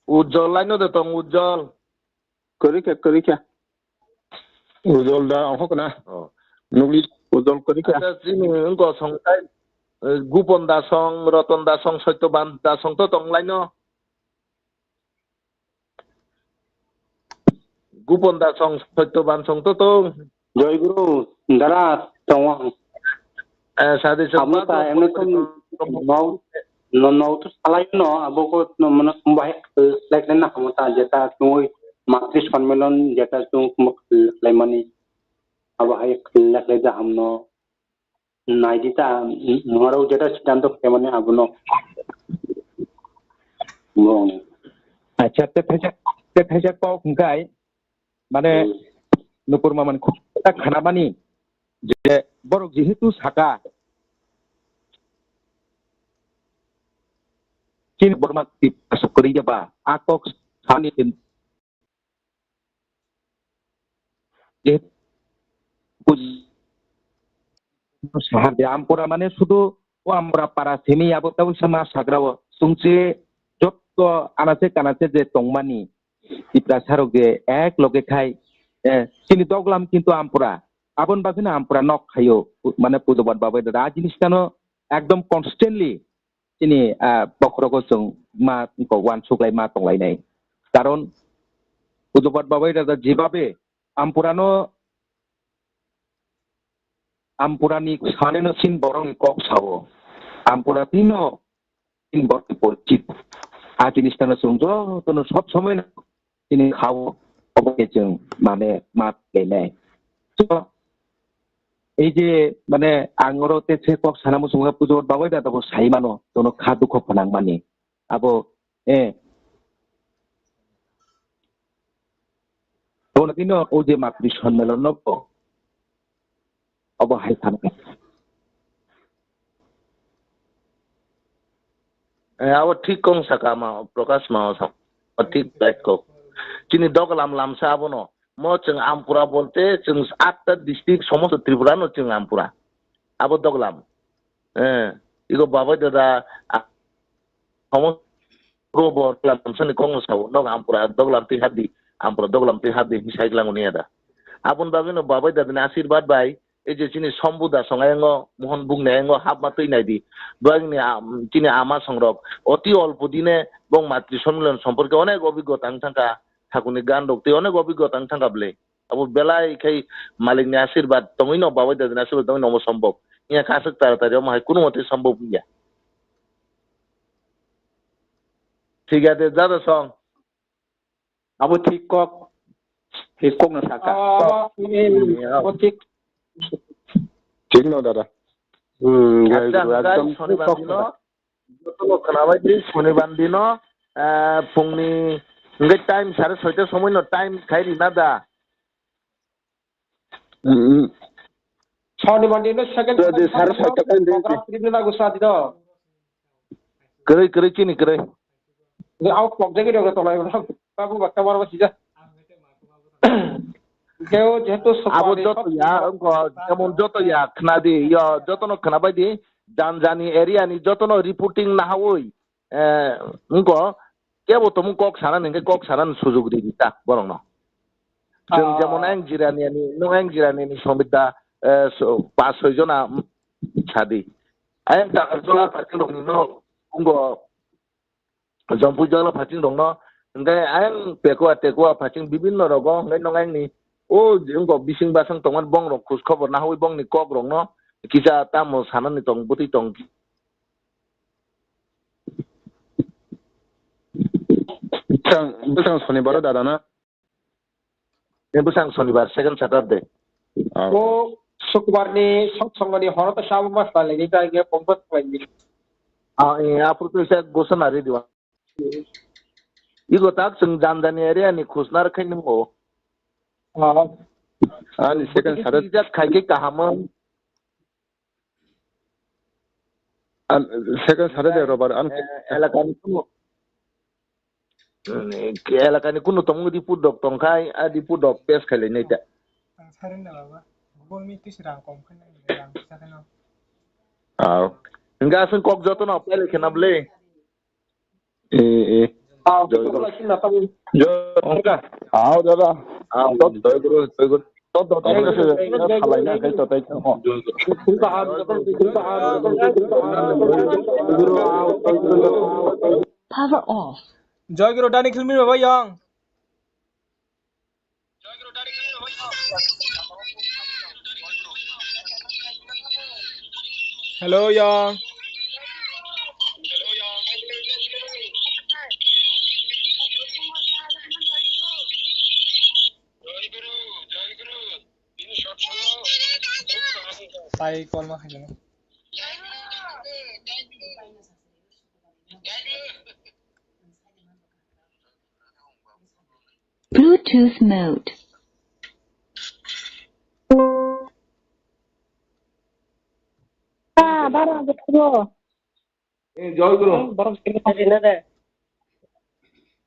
Ujjol line no da tong, Ujjol. Kwrwi kha, kwrwi kha. Ujjol da, oho kana. Oh. Nukli Ujjol kwrwi kha. Acha, chini wngko song tai, eh, Gupon da song, Roton da song, Sotyoban da song to tong line no. Gupon da song, Sotyoban song to tong. Joy Guru, dara. Tongo ang. Eh, sadi se amo ba ta to emne to no, no, no to salai no, abo ko no, mano, bahai khlai khlai na hamo ta, jeta tungwi matri sonmelon, jeta tung mo khlai mani, abo hai khlai khlai da hamno, nai di ta, maro jeta siddhanto khlai mani abono. Mo. Acha, te thaisa, te thaisa kok hwnkhe, mane, hmm, Nukur Mamani khuk ta khanamani je borok jehetu saka, chini borma tip asuk kwrwi ya ba, a kok sani jehetu sahar de ampura mane sudu o ampura para simi abo tabuk sama sagra o sungchi jotto anase kanase je tongmani Tiprasa rok je ek loge khai, eh, chini doglam kintu ampura. Aboni bagwino ampura nok khaio, pu-, mane Pujobar Babai Dada. A jinis kano ekdom constantly chini, ah, bokhorogo chwng ma, uansuklai ma tonglainai. Karon Pujobar Babai Dada jebabe ampurano, ampurani saneno sin borokni kok sao. Ampura tino tin borokni porchit. A jinis tano chwng jotono sob somoi no chini khao obo khe chwng mane ma khlainai. So, ei je mane ang oro te se kok sana muchungo Pujo Babai Dada bo sai mano, tono kha dukho phanang mani. Abo, eh, Tono tino o je matri sonmelon no bo obo hai thangkha. Eh, abo thik kong saka ma, Prakash ma o sam-, o thik right kok. Chini doglam lamsa abono. Mo chwng ampura bolte chwng atta district somosto Tripura no chwng ampura. Abo doglam. Eh, iko Babai Dada, a, somosto Bor lamsani kok no sao, nok ampura doglam twi hapdi, ampura doglam twi hapdi, hinwi sai glango niya da. Aboni bagwi no Babai Dadani asirwad bai, ei je chini Sombu Da song ayang o, Mohon Bung ni ayang o hapma twi nai di. Bwrang ni, am, chini ama song rok, oti olpo dine bong matri sonmilan somporke onek obigota wng thangkha, thakurni gan rok tei onek obigota wng thangkha bwle. Abo belai khai malikni asirwad tongwi no, Babai Dadani asirwad tongwi no omo sombok. Iya kha aswk tara tari omo hai kunu mate sombok wngya. Thik ade, jado song. Abo thik kok, thik kok no saka. Ah, abo, hmm, hmm, abo thik. Thik no dada. Hmm, acha, jai guru, hwnkhe ekdom sonibar thik kok dino, saka. Jotono khwnabai di, sonibar dino, eh, phungni, hwnkhe time sare soita somoi no time khai rina da. Hmm, hmm. Sonibar dino second, jodi sare soita khai rina program tribunal gusa dino. Kwrwi, kwrwi, chini kwrwi. Ni out pok jagi dong tolai ulo. Babu bakta maro sija. Keo jehetu abo sokmani joto ya, wngkho, jemon joto ya, khna di, yo, jotono khna bai di, jan jani area ni jotono reporting nahawi, eh, wngkho, kebo tomung kok sana ni, hwnkhe kok sana ni sujug di di ta, borok no. Chwng ah, jemon ang jirani ani, nwng ang jirani ani somit da, eh, so, pas soi jona, mm, sadi. Ayang ta jola parking rok ni no, wngkho, Jompui jola phaching rokno, hwnkhe ayang pekua tekua phaching bibinno rogo, hwnkhe nwng ayangni o wngkok bising basang tongmani bongrok khoj khobor nahawi bongni kokrokno kisa tamo sanani tong, bwtwi tong. Bwsang, bwsang sonibaro dada na? Ni bwsang sonibar, second Saturday. Oh. O Sukbar ni satsongoni horo to sabo mas pale ni kai ge pongkot pale ni. Ah, eh, aphuru to isa gosana re diwa. Igo tak chwng jan jani area ni khusnar khai nung o. Ah. Ani second Saturday. Ijat khai ke kaham. An, second Saturday, robar, an, eh, elakani kuno, eh, elakani kuno tong report dok tongkhai, a report dok pass khailai nai ta. Ang sarin na baba. Google Meet tisi rang kom khaina, rang kisa khaina. Aw. Hingga aswng kok joto no apply lai khena bwle. Eh, eh. Ah, joy betul guru. Lagi na tahu. Joy, ongka. Aw, dada. Aw, joy guru, joy guru. Tot, tot, tot, tot, tot, tot, halai na, kai, tot, tot, tot. Joy guru. Power off. Joy guru, dani khilmi baba yang. Hello, young. Tai call ma khaijano. Bluetooth mode. Ah, bara, bro. Eh, Joy Guru. Rina de.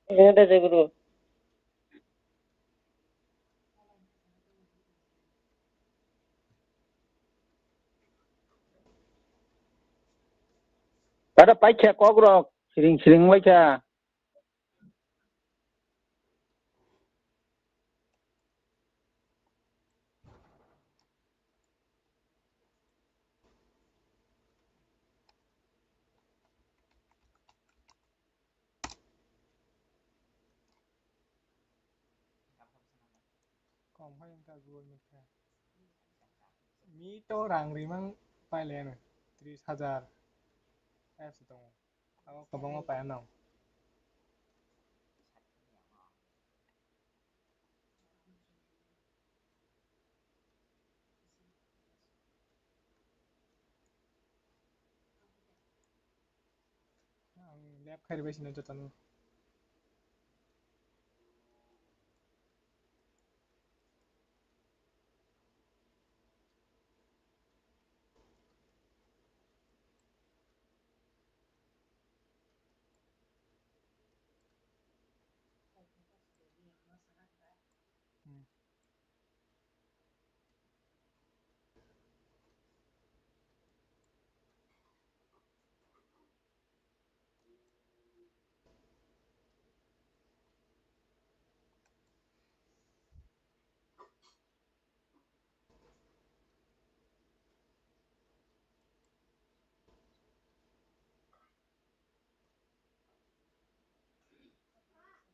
Rina de, Joy Guru. Ada paikha kok rok, siring siring laikha. Kom hai wngkha Google Meet khe. Meet o rang rimang paileno tris hajar apps tongo. Abo kwbangma paianw. Ang left khai ribai sino jotono.